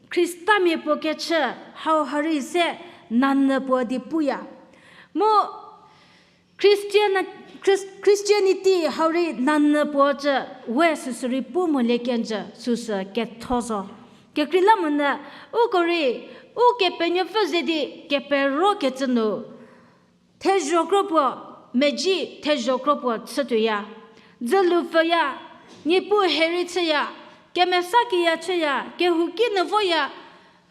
Khristamia puo kechü hau ha rei se nanyü puo di puya. Mu Christian, Chris-, Christianity hau rei nanyü puo cü we süsü rei pu molie kenjü süsü ketho zo. Kekreilamonyü uko rei Ukepenuopfü ze di keperokecü nu thezho kro puo medzi, thezho kro puo chütuoya, dzülu pfüya, Niepuu he rei chüya, kemesa kiya chüya, kehouki nu voya,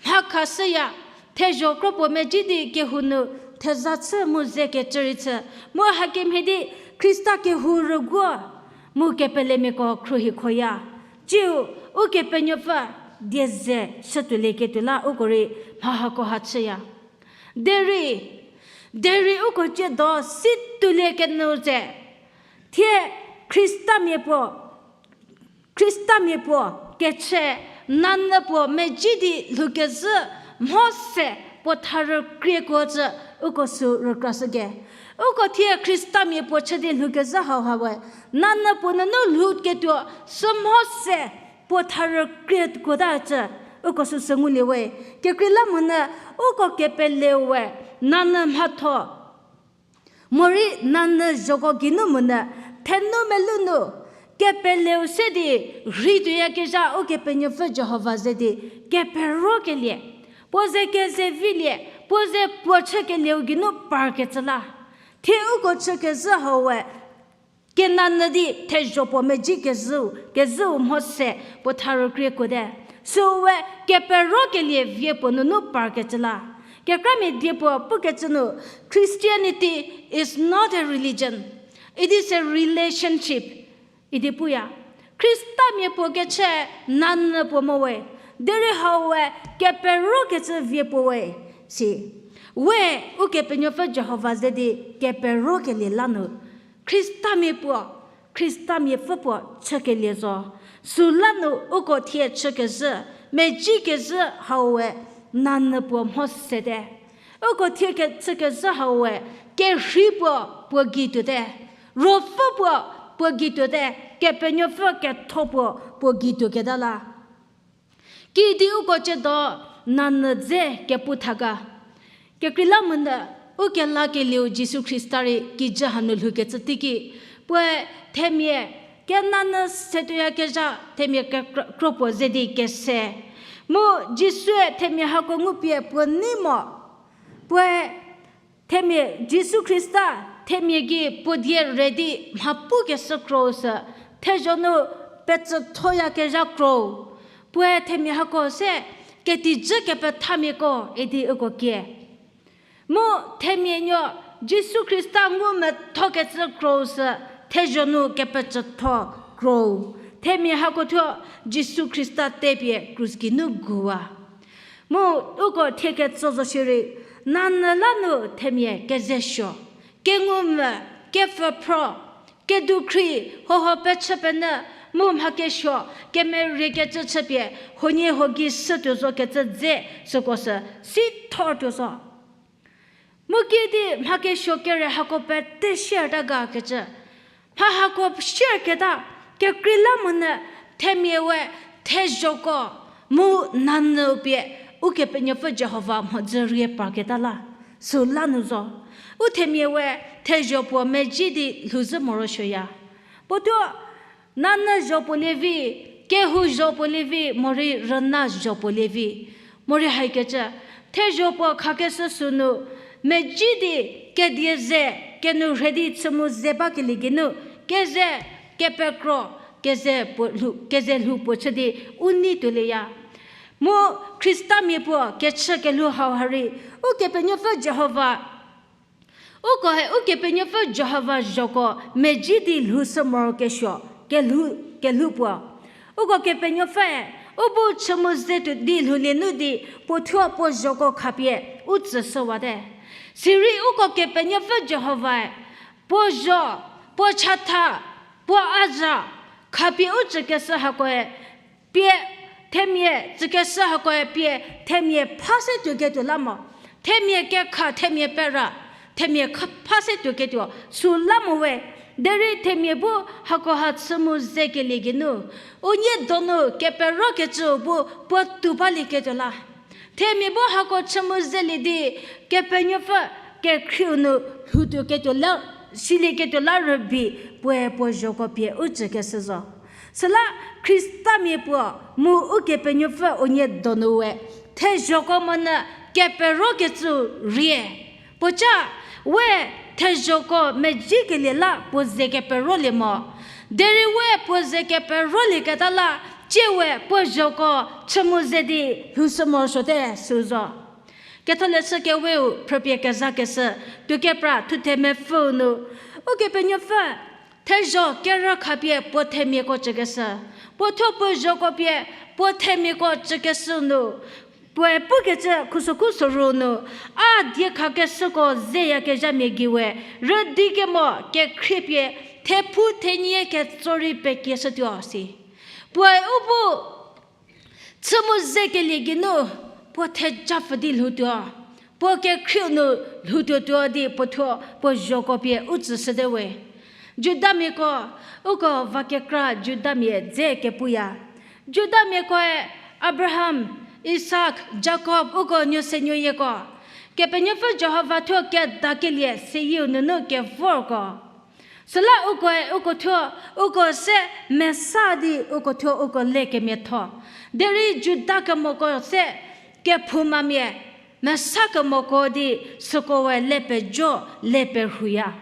mha khashüya, thezho kro puo medzi di kehou nu theza chü mu ze kecü rei chü, mu hakemhie di Khrista kehou rüguo mu kepelemiako khruohikhoya. Tsiu Ukepenuopfü die ze shütuolieketuo la uko rei mha hakoha chüya. Derei, derei uko tsiedo si tuolie kenyü tse, thie Khristamia puo, Khristamia puo kechü nanyü puo medzi di lhoukezhü mho se puo tha rükriekuo cü uko sü rükrashüke. Uko thie Khristamia puo chü di lhoukezhü hauha we nanyü puo nunu lhouketuo sü mho se puo tha rükriekuota cü uko süsü ngulie we. Kekreilamonyü uko kepeleu we nanyü mhatho morei nanyü zhoko geinu monyü thenu melou nu kepeleu se di rheituoyakezha Ukepenuopfü Jihova ze di keperokelie, puo ze kezevilie, puo ze puo chükelieu geinu parkecü la. Thie uko chükezhü hau we kenanyü di thezho puo medzi kezhüu, kezhüu mho se puo tha rükriekuote. Süu we keperokelie vie puo nunu parkecü la. Kekramia die puo pukecü nu, Christianity is not a religion, it is a relationship idi puya. Khristamia puo kechü nanyü puo mo we, derei hau we keperokecü vie puo we, si. We Ukepenuopfü Jihova ze di keperokelie la nu Khristamia puo, Khristamiapfü puo chükelie zo. Süla nu uko thie chükezhü, medzikezhü hau we nanyü puo mho sete. Uko thie kechükezhü hau we, kerhei puo, puo gei tuote, ruopfü puo, puo gei tuote, Kepenuopfü ketho puo, puo gei tuoketa la. Kidi uko ciedo nanyü dze kepu tha ga. Kekreilamonyü, u kelakelieu Jisu Khrista rei kijü hanu lhoukecü teiki, puoe themia kenanyü setuoyakezha themia kekro-, kro puo ze di kese. Mu Jisue themia hako ngupie puo nei mo. Puoe themia Jisu Khrista themia gei puo die re di mha pukeshü kro sü, thezho nu pecüthoyakezha kro. Puoe themia hako se ketijü kepethamiako idi uko kie. Mu themia nuo Jisu Khrista ngu methokecü kro sü, thezho nu kepecütho kro. Themia hako thuo Jisu Khrista tepie krus geinu guwa. Mu uko thie ketso zo shierei, nanyü la nu themia kezesuo, kengumvü, kepfhüphro, kedukhri, hoho pechü penyü, mu mha kesuo, kemeriekecü chüpie, huoniehuo gei shütuo zokecü dze süko sü, sithortuo zo. Mu kidi mha kesuo kere hako pete shierta gakecü. Mha hako shierketa, kekreilamonyü themia we thezhoko mu nanyü pie Ukepenuopfü Jihova mhodzü rie parketa la, süla nu zo. U themia we thezho puo medzi di lhouzhü morosuoya. Puo thuo nanyü zho puo lievi, kehou zho puo lievi, morei rüna zho puo lievi. Morei haikecü, thezho puo khakeshü sünu, medzi di kedie ze, kenu rhe di chü mu ze bakelie geinu, keze kepekro, keze puo lhou, keze lhou puo chü di u nei tuolieya. Mu Khristamia puo kechü kelhou hau ha rei, Ukepenuopfü Jihova, uko he Ukepenuopfü Jihova zhoko medzi di lhoushü morokesuo, kelhou, kelhou puo. Uko Kepenuopfüe, u bu chü mu ze tuo di lhoulie nu di, puo thuo puo zhoko khapie u tsüshüwate. Sirei uko Kepenuopfü Jihovae, puo zho, puo chatha, puo a zha, khapie u tsükeshü hakoe, pie, themia tsükeshü hakoe pie, themia pha se tuoketuo la mo. Themia kekha, themia pera, themia kha-, pha se tuoketuo, süla mo we. Derei themia bu hakoha chü mu zekelie geinu, unie donu keperokecüu bu puo tou balieketuo la. Themia bu hako chü mu zelie di, Kepenuopfü kekhrieu nu lhoutuoketuo la, silieketuo la rübei, puoe puo zhoko pie u tsükeshü zo. Süla Khristamia puo mu Ukepenuopfü unie donu we, thezhoko monyü keperokecüu rie. Puoca, we thezhoko medzikelie la puo ze keperolie mo. Derei we puo ze keperolieketa la, tsie we puo zhoko chü mu ze di lhoushü morosuote sü zo. Ketholeshü Keweu phrüpie kezakeshü, tuokepra thuthe mepfüu nu, Ukepenuopfü thezho kerü khapie puo themiako tsükeshü, puo thuo puo zhoko pie puo themiako tsükeshü nu, puoe pukecü khusokhu soru nu, a diekhakeshüko zeyakezhamia gei we, rüdi kemo kekhrie pie, thephu thenie ketso rei pekieshütuo si. Puoe u bu chü mu zekelie geinu, puo thejapfü di lhoutuo, puo kekhrieu nu lhoutuotuo di puo thuo puo zhoko pie u tsüshüte we. Judamiako, uko va kekra Judamia dze kepuya. Judamiakoe Abraham, Isak, Jakob uko nuosenuoyieko, Kepenuopfü Jihova thuo kedakelie seyieu nunu kevorko. Süla ukoe uko thuo, uko se mesa di uko thuo uko le kemiatho. Derei Juda kemoko se kephoumamia, mesa kemoko di süko we le pejo, le perhuya.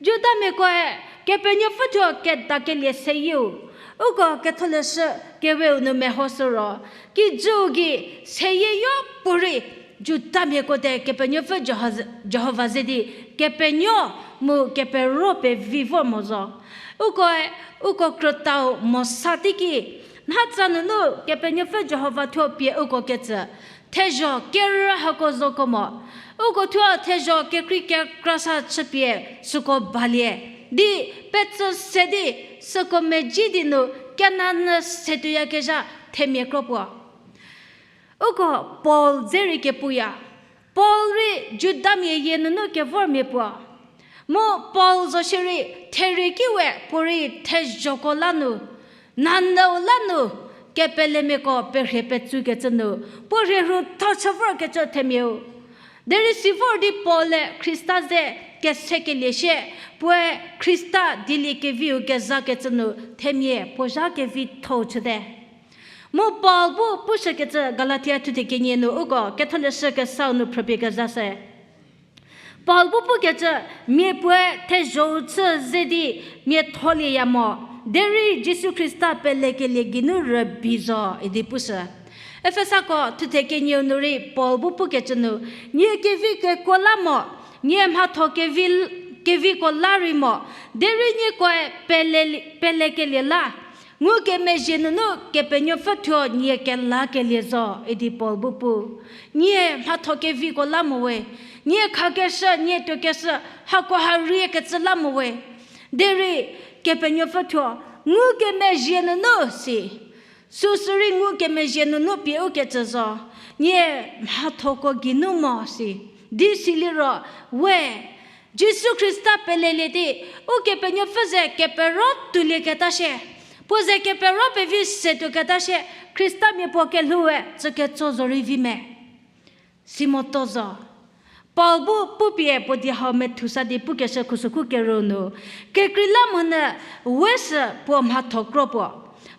Judamiakoe Kepenuopfü thuo kedakelie seyieu, uko Ketholeshü Keweu nu mehoshü ro, kijüu gei seyie yopuorei Judamiako te Kepenuopfü Jihova ze di kepenuo mu kepero pevi vor mo zo. Ukoe, uko krütau Mosa teiki, nhatsa nunu Kepenuopfü Jihova thuo pie uko ketsü, thezho kerü hako zoko mo. Uko thuo thezho kekrei kekra sa chüpie süko balie di petsü se di süko medzi di nu Kenan nu setuoyakezha themia kro puo. Uko Paul dze rei kepuya. Paul rei Judamia yie nunu kevormia puo. Mu Paul zo shierei, therie ki we puorei thezhoko la nu, nanyüu la nu, kepelemiako perhie petsukecü nu, puo rhie rhu tho chü vorkecü themiau. Derei si vor di Paul-e Khrista ze kesekelie shie, puoe Khrista dieliekeviu kezakecü nu themia puo zha kevitho-u chüte. Mu Paul bu pushükecü Galatia thuthe kenie nu uko ketholeshü kesau nu phrüpie kezashü. Paul bu pukecü, mia puoe thezho-u chü ze di mia tholieya mo, derei Jisu Khrista pelekelie geinu rübei zo idi pushü. Efesako thuthe kenieu nu rei Paul bu pukecü nu, nie kevi kekuo la mo, nie mhatho kevi, keviko la rei mo, derei niekoe pele, pelekelie la, ngukemezhie nunu Kepenuopfü thuo nie kelakelie zo idi Paul bu pu. Nie mhatho keviko la mo we, nie khakeshü, nie tuokeshü, hako ha riekecü la mo we. Derei Kepenuopfü thuo ngukemezhie nunu si, süsü rei ngukemezhie nunu pie ukecü zo, nie mhathoko geinu mo si. Di siliro, we, Jisu Khrista pelelie di, Ukepenuopfü ze kepero tuolieketa shie, puo ze kepero pevi se tuoketa shie, Khristamia puo kelhoue tsüketso zorei vi me? Si motuo zo. Paul bu pupie puo di hau methusa di pukeshü khusükhu kerü nu, kekreilamonyü we sü puo mhatho kro puo,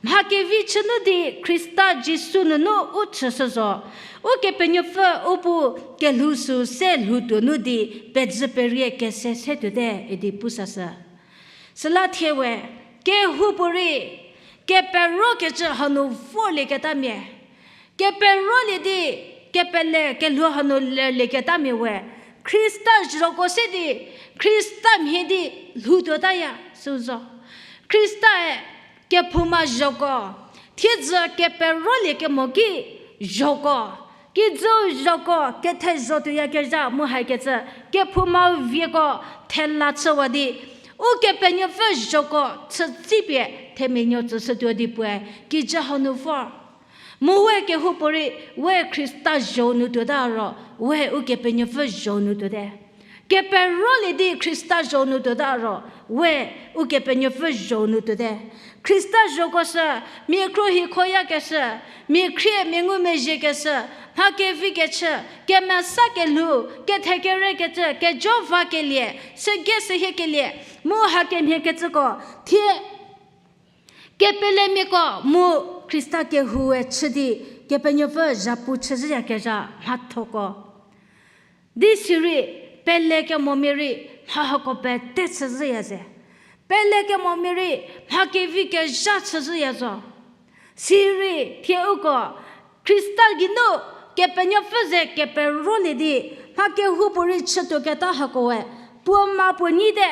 mha kevi chünu di Khrista Jisu nunu u chüshü zo, Ukepenuopfü u bu kelhou sü se lhoutuo nu di pejü perie kese se tuote idi pusashü. Süla thie we, kehoupuorei keperokecü hanu vorlieketamia, keperolie di kepele kelhou hanu lerlieketamia we, Khrista zhoko se di, Khrista mhie di lhoutuotaya sü zo. Khristae kephouma zhoko, thiedzü keperoliekemo ki zhoko, kijüu zhoko kethezho tuoyakezha mu hakecü, kephoumau vieko thela chüwa di, Ukepenuopfü zhoko chütsipie themia nuo tsüshütuo di puoe kijü hanu vor. Mu we kehoupuorei, we Khrista zho nu tuota ro, we Ukepenuopfü zho nu tuote. Keperolie di Khrista zho nu tuota ro, we Ukepenuopfü zho nu tuote. Khrista zhoko sü, mia khruohi khoyakeshü, mia khrie mia ngumezhiekeshü, mha kevi kechü, kemesa kelhou, kethekerekecü, kejo vakelie, sügei sühiekelie, mu hakemhiekecüko, thie kepelemiako mu Khrista kehoue chü di, Kepenuopfü zhapu chüzhüyakezha mhathoko. Di sirei, pelekemomia rei mha hako pete chüzhüya ze. Pelekemomia rei mha kevi kezha chüzhüya zo. Sirei thie uko Khrista geinu Kepenuopfü ze keperolie di, mha kehoupuorei chütuoketa hakoe, puo ma puo nyite,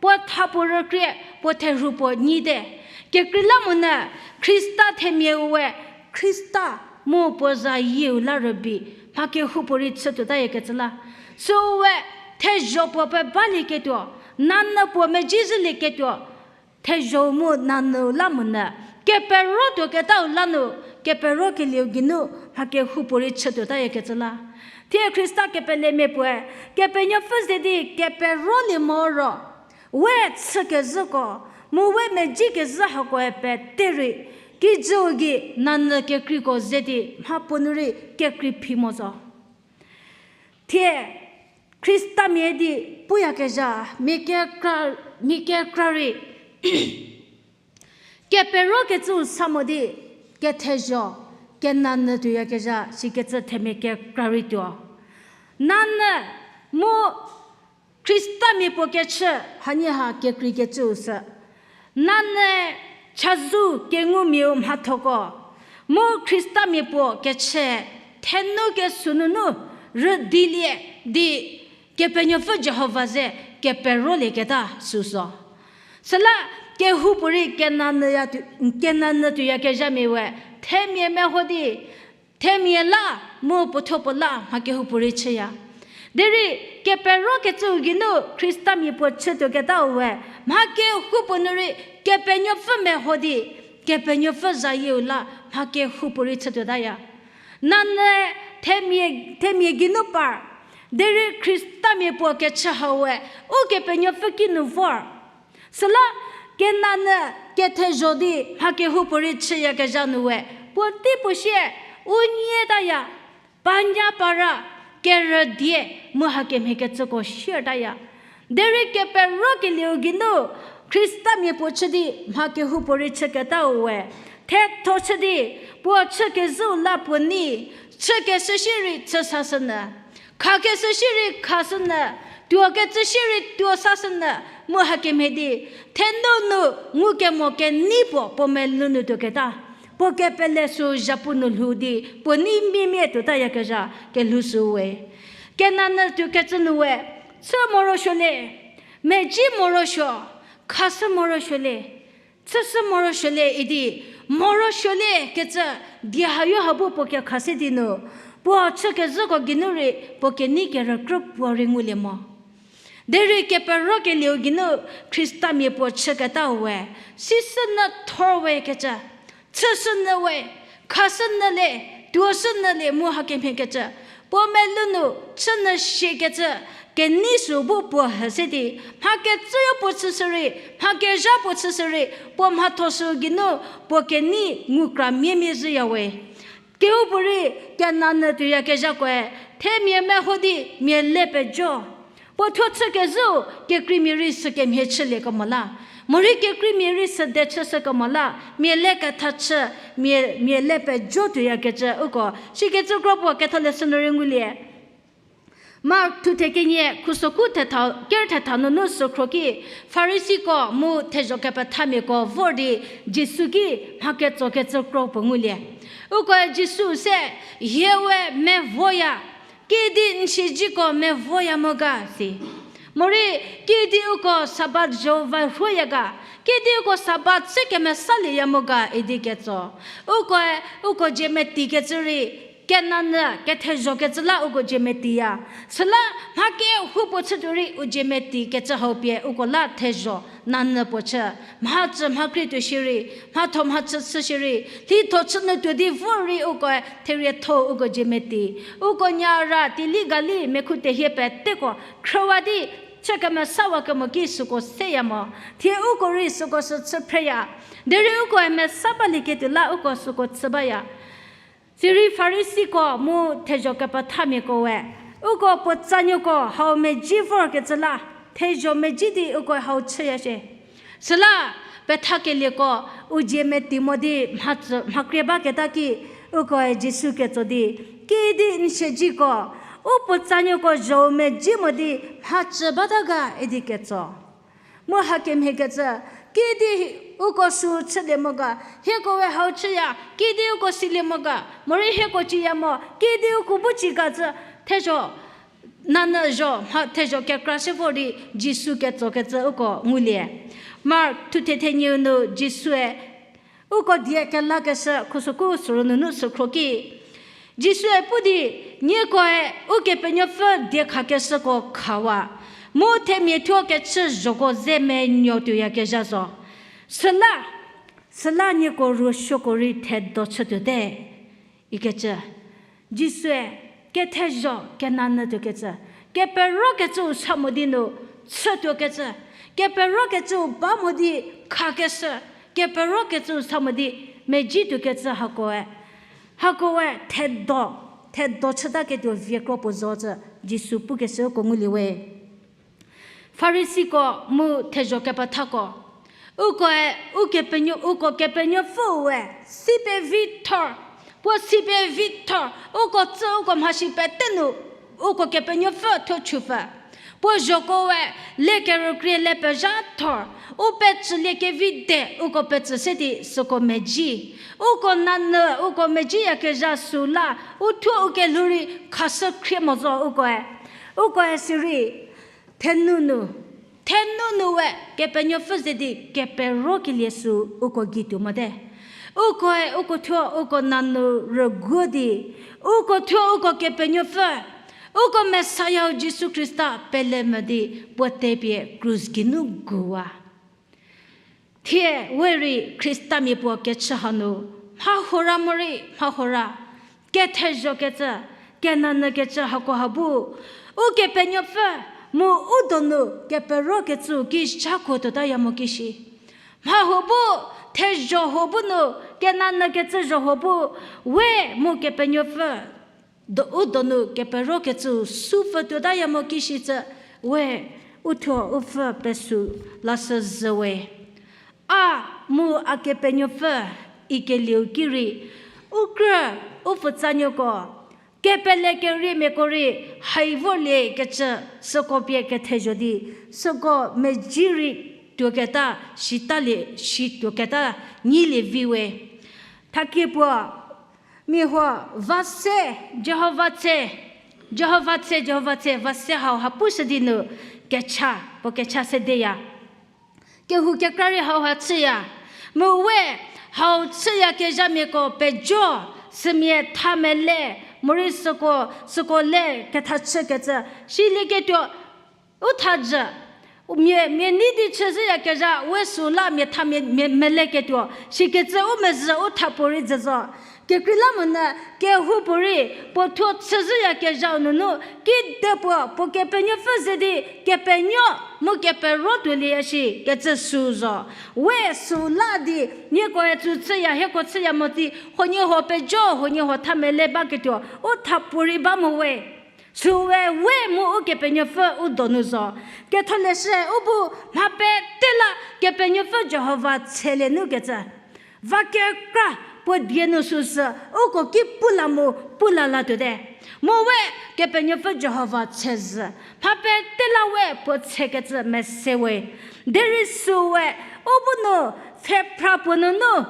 puo tha puo rükrie, puo therhu puo nyite. Kekreilamonyü Khrista themiaue, Khrista mu puo zayieu la rübei, mha kehoupuorei chütuotayakecü la. Süue thezho puo pebalieketuo, nanyü puo mezhie zhülieketuo, thezho mu nanyüu la monyü, kepero tuoketau la nu, keperokelieu geinu mha kehoupuorei chütuotayakecü la. Thie Khrista kepelemia puoe, Kepenuopfü ze di keperolie mo ro, we chükezhüko, mu we mezhiekezhü hakoe pete rei, kijüu gei nanyü kekreiko ze di mha puo nu rei kekrei phi mo zo. Thie Khristamia di puyakezha, mia kekra, mia kekra rei keperokecüu sa mo di, kethezho, kenanyü tuoyakezha sikecü themia kekra rei tuo. Nanyü mu Khristamia puo kechü hanie ha kekreikecüu sü, nanyü chazou kengumiau mhathoko, mu Khristamia puo kechü thenu kesünunu rüdilie di Kepenuopfü Jihova ze keperolieketa süu zo. Süla kehoupuorei kenanyü ya tu-, kenanyü tuoyakezhamia we themia meho di, themia la mu puothuo puo la mha kehoupuorei chüya. Derei keperokecüu geinu Khristamia puo chütuoketau we, mha kehoupuo nu rei Kepenuopfü meho di, Kepenuopfü zayieu la mha kehoupuorei chütuotaya. Nanyü themia, themia geinu par, Derei Khristamia puo kechü hau we, Ukepenuopfü kinu vor. Süla, kenanyü kethezho di mha kehoupuorei chüyakezha nu we, puotei puo sie, u nyie taya, panya para, kerüdie, mu hakemhie kecüko sier taya. Derei keperokelieu geinu, Khristamia puo chü di mha kehoupuorei chüketau we, thetho chü di, puo chükezhüu la puo nei, chükeshü shierei chü sashünyü, khakeshü shierei khashünyü, tuokecü shierei tuo sashünyü, mu hakemhie di, thenunu ngukemo kenei puo puo melou nu tuoketa, puo kepele sü zhapu nu lhou di, puo nei miemie tuotayakezha kelhou sü we. Kenanyü tuokecü nu we, chü morosuo le, medzi morosuo, khashü morosuo le, chüshü morosuo le idi, morosuo le kecü, die hayo ha bu puo kekhase di nu, puo chükezhüko geinu rei puo kenei kerükrü puo rei ngulie mo. Derei keperokelieu geinu Khristamia puo chüketau we, sishünyü thor we kecü, chüshünyü we, khashünyü le, tuoshünyü le mu hakemhie kecü, puo melou nu chünyü shikecü, kenei sü bu puo hü se di, mha kecüyo puo chüshü rei, mha kezha puo chüshü rei, puo mhatho sü geinu, puo kenei ngukra miemie zhüya we. Kehoupuorei kenanyü tuoyakezhakoe, themia meho di mia le pejo. Puo thuo chükezhüu kekreimia rei sü kemhie chüliekemo la, morei kekreimia rei sü de chüshükemo la, mia le ketha chü, mia, mia le pejo tuoyakecü uko sikecü kro puo ketholeshü nu rei ngulie. Mark thuthe kenie khusoku thetha, ker thetha nunu sükhro ki, Farisiko mu thezho kepethamiako vor di Jisu ki mha ketsokecü kro puo ngulie. Ukoe Jisu se, hie we mevoya, kidi n siezeko mevoya mo ga si. Morei, kidi uko Sabat zho va rhuoya ga, kidi uko Sabat se kemesaliya mo ga idi ketso. Ukoe, uko dzie metikecü rei, kenanyü kethezhokecü la uko dzie metiya. Süla mha kehoupuo chütuo rei u dzie metikecü hau pie uko la thezho, nanyü puo chü. Mhacü mha krietuo shierei, mhatho mhachü chü shierei, lhitho chünyü tuo di vor rei ukoe therietho uko dzie meti. Uko nyara tili gali mekhu tehie peteko khrüwa di chü kemesawa kemo ki süko seya mo. Thie uko rei süko sü chü phreya. Derei ukoe mesa balieketuo la uko süko chü baya. Sirei Farisiko mu thezho kepethamiako we, uko puotsanuoko hau medzi vorkecü la, thezho medzi di uko hau chüya shie. Süla, pethakelieko u dzie meti mo di mha, mha krie baketa ki, ukoe Jisu ketso di, kidi n siezeko, u puotsanuoko zhou medzi mo di mhacü bata ga idi ketso. Mu hakemhiekecü, kidi uko sü chülie mo ga, hieko we hau chüya, kidi uko silie mo ga, morei hieko ciya mo, kidi uko bu ci ga cü, thezho, nanyü zho, mha thezho kekra se vor di Jisu ketsokecü uko ngulie. Mark thuthe thenieu nu Jisue uko die kelakeshü khusoku sürü nunu sükhro ki, Jisue pu di, niekoe Ukepenuopfü diekhakeshüko khawa, mu themia thuo kechü zhoko ze menuo tuoyakezha zo. Süla, süla nieko ruosuoko rei thedo chütuote, ikecü. Jisue kethezho kenanyü tuokecü, keperokecüu sa mo di nu chütuokecü, keperokecüu ba mo di khakeshü, keperokecüu sa mo di medzi tuokecü hakoe, hakoe thedo, thedo chütaketuo vie kro puo zo cü Jisu pukeshüko ngulie we. Farisiko mu thezho kepethako, ukoe, Ukepenuo, uko Kepenuopfüe si pevithor, puo si pevithor, uko tsü uko mhasi pete nu, uko Kepenuopfü thuo chupfü. Puo zhoko we, le kerükrie le pezhathor, u pecülie kevi de uko pecü se di süko medzi. Uko nanyü, uko medziyakezha süla, u thuo u kelhou rei khashü khrie mo zo ukoe. Ukoe sirei, thenunu, thenunu we Kepenuopfü ze di keperokelie sü uko gei tuo mote. Ukoe, uko thuo, uko nanyü rüguo di, uko thuo, uko Kepenuopfü, uko Messiah Jisu Khrista pele mo di puo tepie krus geinu guwa. Thie we rei Khristamia puo kechü hanu, mha hora morei mha hora, kethezhokecü, kenanyükecü hakoha bu, Ukepenuopfü mu u donu keperokecü ki zhakuo tuotaya mo kishi. Mha huo bu, thezho huo bu nu, kenanyü kecü zho huo bu, we mu Kepenuopfü, do-, u donu keperokecü sü pfü tuotaya mo kishi cü, we, u thuo u pfü pesü lashü zhü we. A mu a Kepenuopfü ikelieu ki rei, u krü, u pfutsanuoko, kepele keriemiako rei hai vorlie kecü, süko pie kethezho di, süko mezhie rei tuoketa, shitalie, shi tuoketa, nyilie vi we. Thakie puo, mia huo, va se, Jihova tse, Jihova tse, Jihova tse, va se hauha pushü di nu, kecha, puo kecha sedeya. Kehou kekra rei hauha chüya. Mu we hau chüyakezhamiako pejo, sümia tha mele, morei süko, süko le kethachükecü, silieketuo, u thajü, mia, mia nei di chüzhüyakezha, we süla mia tha mia, mia meleketuo, sikecü u mezhü u tha puorei jü zo. Kekreilamonyü kehoupuorei puo thuo chüzhüyakezhau nunu, kidepuo, puo Kepenuopfü ze di, Kepenuo, mu kepero tuolieya shi, kecü sü zo. We süla di, niekoe tsü chüya, hieko chüya mo di, huoniehuo pejo, huoniehuo tha mele baketuo, u tha puorei ba mo we. Süwe we mu Ukepenuopfü u donu zo. Ketholeshü u bu mha pete la Kepenuopfü Jihova tselie nukecü. Va kekra puo die nu süsü uko ki pu la mu pu la latuote. Mu we Kepenuopfü Jihova tsezhü. Mha pete la we puo tsekecü mese we. Derei süwe u bu nu pfhephra puo nunu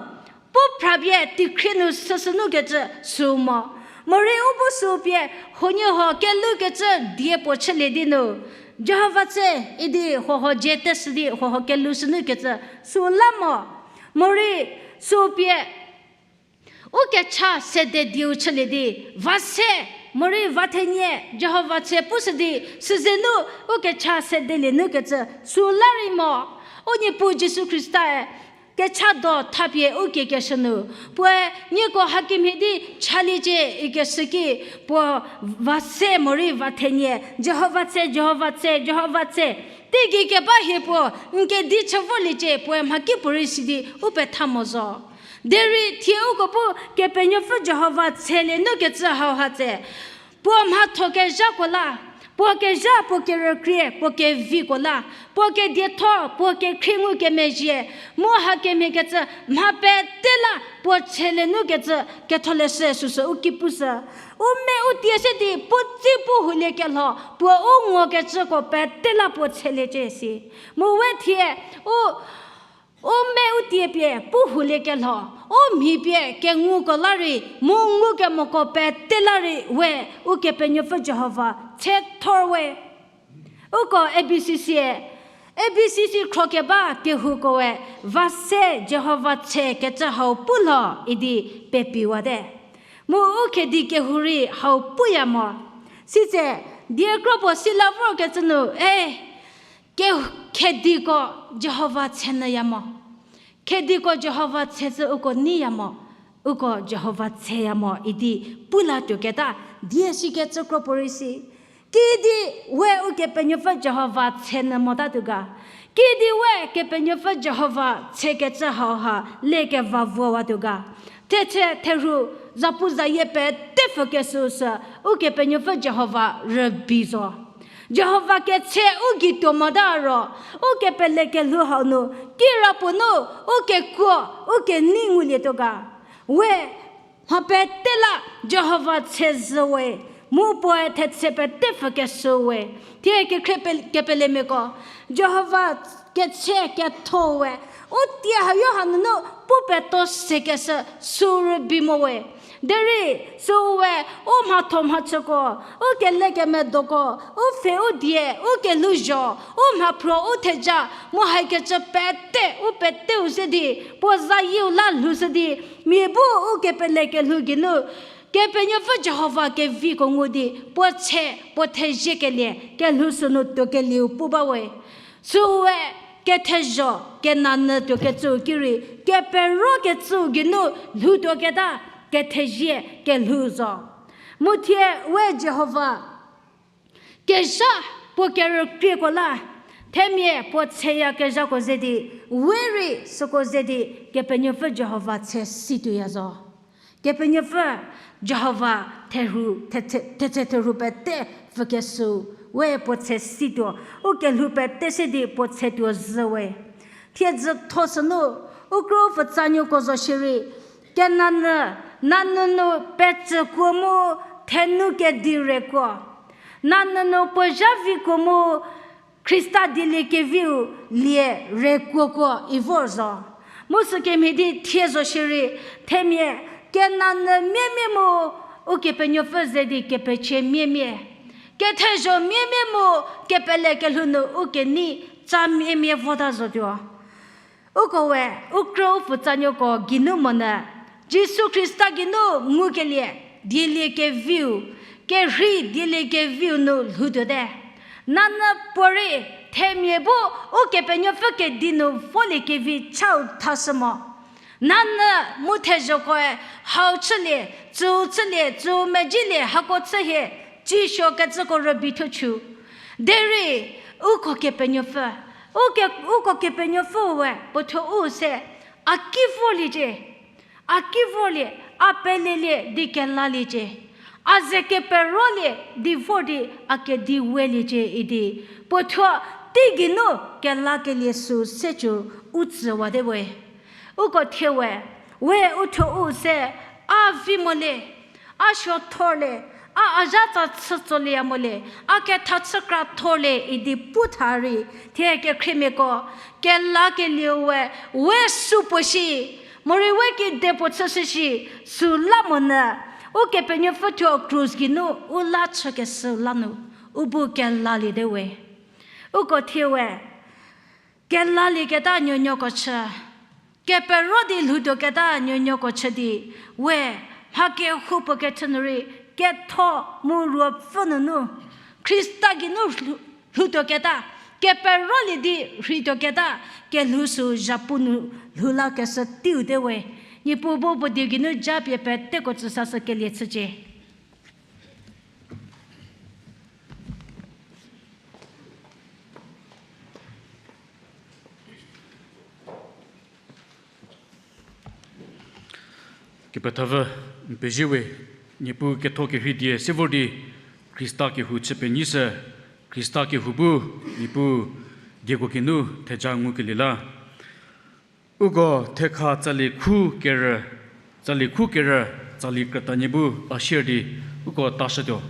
pu phrapie teikhrie nu süsü nukecü sü mo. Morei u bu sü pie huoniehuo kelhoukecü die puo chülie di nu, Jihova tse idi huohuo dzie teshü di huohuo kelhoushü nukecü süla mo. Morei sü pie u kecha sede dieu chülie di, va se, morei va thenie, Jihova tse pushü di, süzenu u kecha sedelie nukecü süla rei mo. U Niepuu Jisu Khristae kecha do thapie u kiekeshü nu, puoe nieko hakemhie di chaliecie ikeshü ki, puo va se morei va thenie, Jihova tse, Jihova tse, Jihova tse. Teigei keba hie puo n kedi chü voliecie, puoe mhakipuorei si di u petha mo zo. Derei thie uko bu Kepenuopfü Jihova tselie nukecü hauha tse, puo mhatho kezhako la, puo kezha, puo kerükrie, puo keviko la, puo kedietho, puo kekhrie ngukemezhie, mu hakemhiekecü mha pete la puo tselie nukecü Ketholeshü süsü u ki pushü. U me u tie se di puotei pu houliekelho, puo u ngokecüko pete la puo tseliecie si. Mu we thie, u, u me u tie pie pu houliekelho, u mhi pie kenguko la rei, mu ngukemoko pete la rei we, Ukepenuopfü Jihova tsethor we. Uko A B C C, A B C C khro keba kehoukoe, va se Jihova tse kecü hau pu lho idi pepiwate. Mu u khedi kehou rei hau puya mo. Sitse, die kro puo sila vorkecü nu, e, ke, khediko Jihova tse nyüya mo. Khediko Jihova tse zü uko neiya mo. Uko Jihova tseya mo idi pu la tuoketa, die sikecü kro puorei si. Kidi we Ukepenuopfü Jihova tse nyü motatuo ga. Kidi we Kepenuopfü Jihova tsekecü hauha le keva vowatuo ga. Thetse therhu zapuzayie pete pfhükeshü sü Ukepenuopfü Jihova rübei zo. Jihova ketse u gei tuo mota ro, u kepele kelhou hau nu, kirapuo nu, u kekuo, u kenei ngulietuo ga. We, mha pete la Jihova tse zhü we, mu puoe thetse pete pfhükeshü we. Thie kekhrie pe-, kepelemiako, Jihova ketse ketho we, u tie hayo hanunu pu peto sekeshü sü rübei mo we. Derei, süu we, u mhatho mhachüko, u kelekemedoko, u pfhe u die, u kelhouzho, u mhaphro u theja, mu haikecü pete, u peteu se di, puo zayieu la lhoushü di, mia bu u kepele kelhou geinu, Kepenuopfü Jihova keviko ngu di, puo tse, puo theziekelie, kelhou sünu tuokelieu pu ba we. Süu we, kethezho, kenanyü tuokecüu ki rei, keperokecüu geinu lhoutuoketa, kethezie, kelhou zo. Mu thie we Jihova, Kezha puo kerükrieko la, themia puo tsheyakezhako ze di, we rei süko ze di, Kepenuopfü Jihova tshe situoya zo. Kepenuopfü Jihova therhu, the-, the-, thetse therhu pete pfükeshü, we puo tshe situo, u kelhou pete se di puo tshetuo zhü we. Thiedzü tho sünu, u krü pfutsanuoko zo shierei, kenanyü, nanyü nu petsükuo mu thenu kedi rekuo, nanyü nu puo zha vikuo mu Khrista dieliekeviu lie rekuokuo i vor zo. Mu sükemhie di thie zo shierei, themia kenanyü miamia mu Ukepenuopfü ze di kepecie miamia, kethezho miamia mu kepele kelhou nu u kenei tsa miamia vota zotuo. Uko we, u krü u pfutsanuoko geinu monyü, Jisu Khrista geinu ngukelie, dieliekeviu, kerhei dieliekeviu nu lhoutuote. Nanyü puorei, themia bu Ukepenuopfü kedi nu voliekevi chau thashü mo. Nanyü mu thezhokoe hau chülie, tsüu chülie, tsüu medzilie hako chü hie, tsisuo kecüko rübei thuo chu. Derei, uko Kepenuopfü, uko Kepenuopfü we puo thuo u se, a ki vorliecie, a ki vorlie, a pelelie di kelaliecie, a ze keperolie di vor di a kedi weliecie idi, puo thuo teigeinu kelakelie süu se cü u tsüwate we. Uko thie we, we u thuo u se, a vi molie, a suo thorlie, a a zha tsa chü tsolieya molie, a ketha chükra thorlie idi pu tha rei, thie kekhriemiako, kelakelieu we, we süu puo shi, morei we kedipuo chüshü shi, süu la monyü, Ukepenuopfü thuo krus geinu u la chükeshü la nu, u bu kelaliete we. Uko thie we, kelalieketa nuonuoko chü, kepero di lhoutuoketa nuonuoko chü di, we, mha kehoupuo kechü nu rei, ketho mu ruopfü nunu, Khrista geinu lhou-, lhoutuoketa, keperolie di rheituoketa, kelhou süu zhapu nu lhou lakeshü teiu te we, Niepuu bu puo dieu geinu japie peteko tsüsashü kelie chücie. Kepethapfü, n pezie we, Niepuu ketho kerhei die se vor di, Khrista kehou chü penyishü, Khrista kehou bu, Niepuu dieko geinu theja ngukelie la. Uko thekha tsali khu kerü, tsali khu kerü, tsali krütanie bu a share di, uko tashütuo.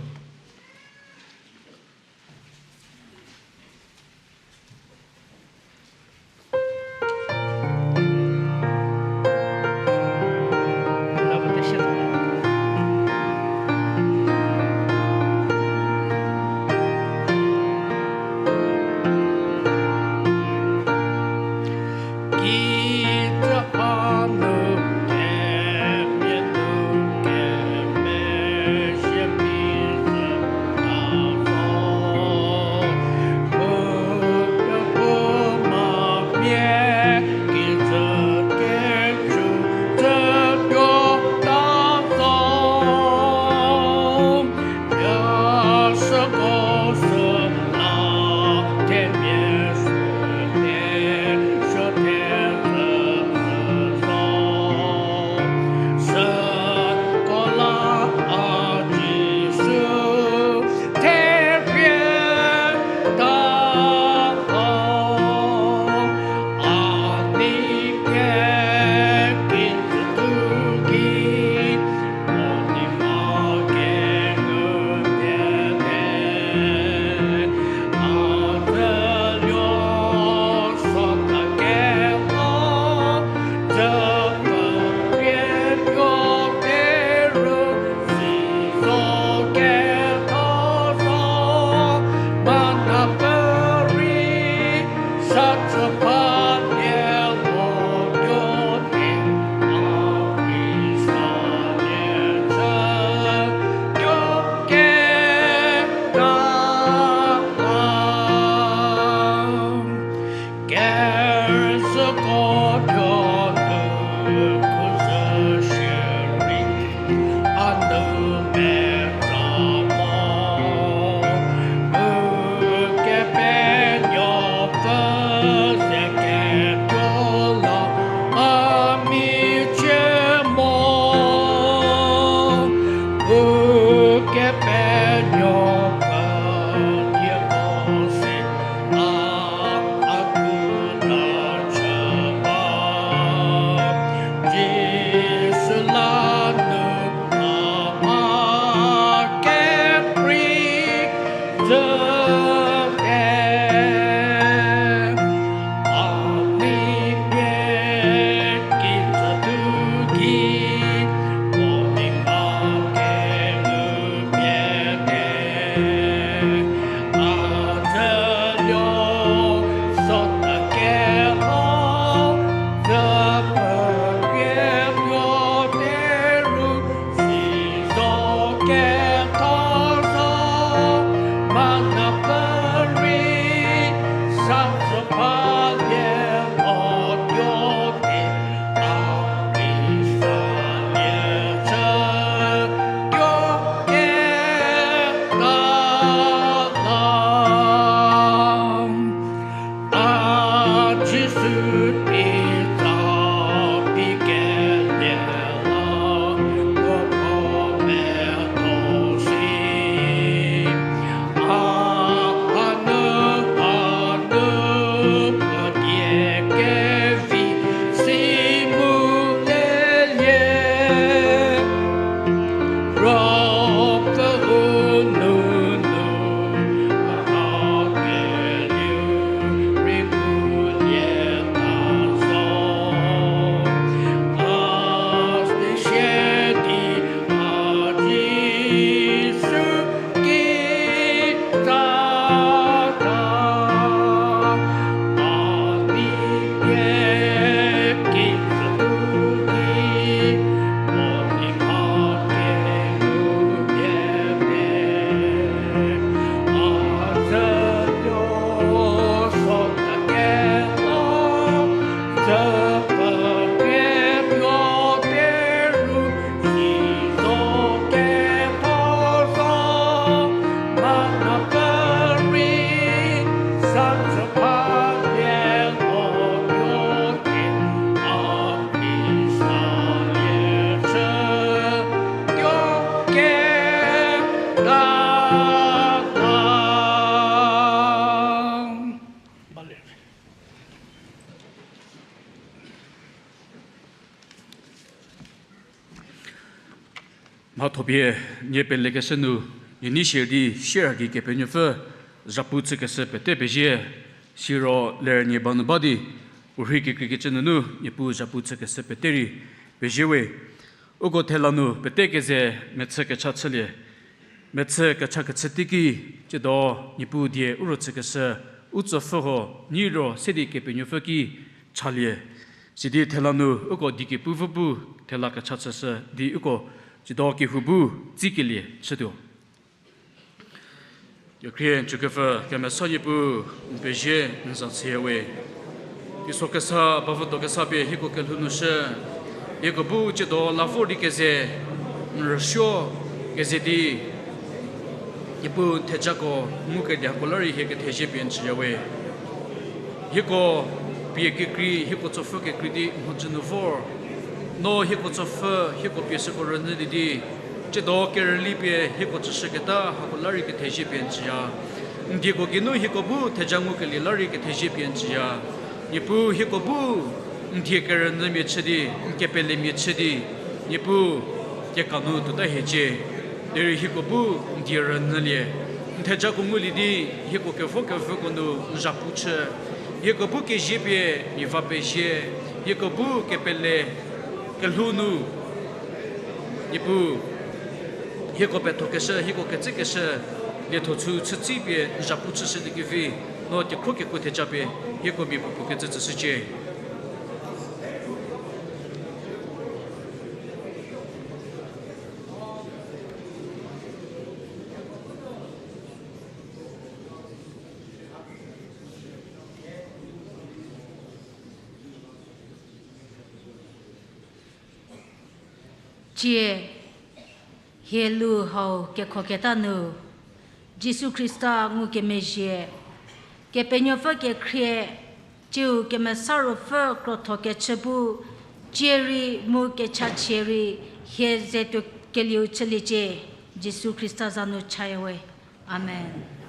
Khopie nie pelekeshü nu, nie nei share di share gei Kepenuopfü zhapu chükeshü pete pezie, siro ler nie ba nu ba di, u rhei kekreikecü nunu Niepuu zhapu chükeshü pete rei pezie we. Uko thela nu pete keze mechü kecha chülie, mechü kecha kechü teiki, tsiedo Niepuu die u ro chükeshü, u tsopfhü ho, niro se di Kepenuopfü ki chalie. Sidi thela nu uko die kepu vü bu thela kecha chüshü di uko tsiedo kehou bu tsikelie chütuo. Kekhrie n tsükepfü kemesa Niepuu, n pezie n za chüya we. Teiso kesa, bavüdo kesa pie hieko kelhou nu shü, hieko bu tsiedo la vor di keze, n rüsuo keze di, Niepuu n thejako ngukelie hako la rei hie kethezie pie n tsüya we. Hieko pie kekrei, hieko tsopfhü kekrei di mhodzü nu vor. No hieko tsopfhü, hieko pie süko rünyülie di, tsiedo kerüli pie hieko tsüshüketa hako la rei kethezie pie n tsüya. N dieko geinu hieko bu theja ngukelie la rei kethezie pie n tsüya. Niepuu hieko bu n die kerünyümia chü di, n kepelemia chü di, Niepuu keka nu tuota hiecie. Derei hieko bu n die rünyülie. N thejako ngulie di, hieko kevo kevüko nu n zhapu chü. Hieko bu kezie pie mia va pezie. Hieko bu kepele kelhou nu, Niepuu, hieko pethokeshü, hieko ketsekeshü, lietho chü chütsipie n zhapu chüshü di kevi, no tiekho keku theja pie hieko mia puopuo kecü tsüshücie. Tsie, hie lu hau kekhoketa nu, Jisu Khrista ngukemezhie, Kepenuopfü kekhrie, tsiu Kemesa Ruopfü krotho kechü bu, tsie rei mu kechachie rei, hie ze tuo kelieu chüliecie, Jisu Khrista za nu chaya we. Amen.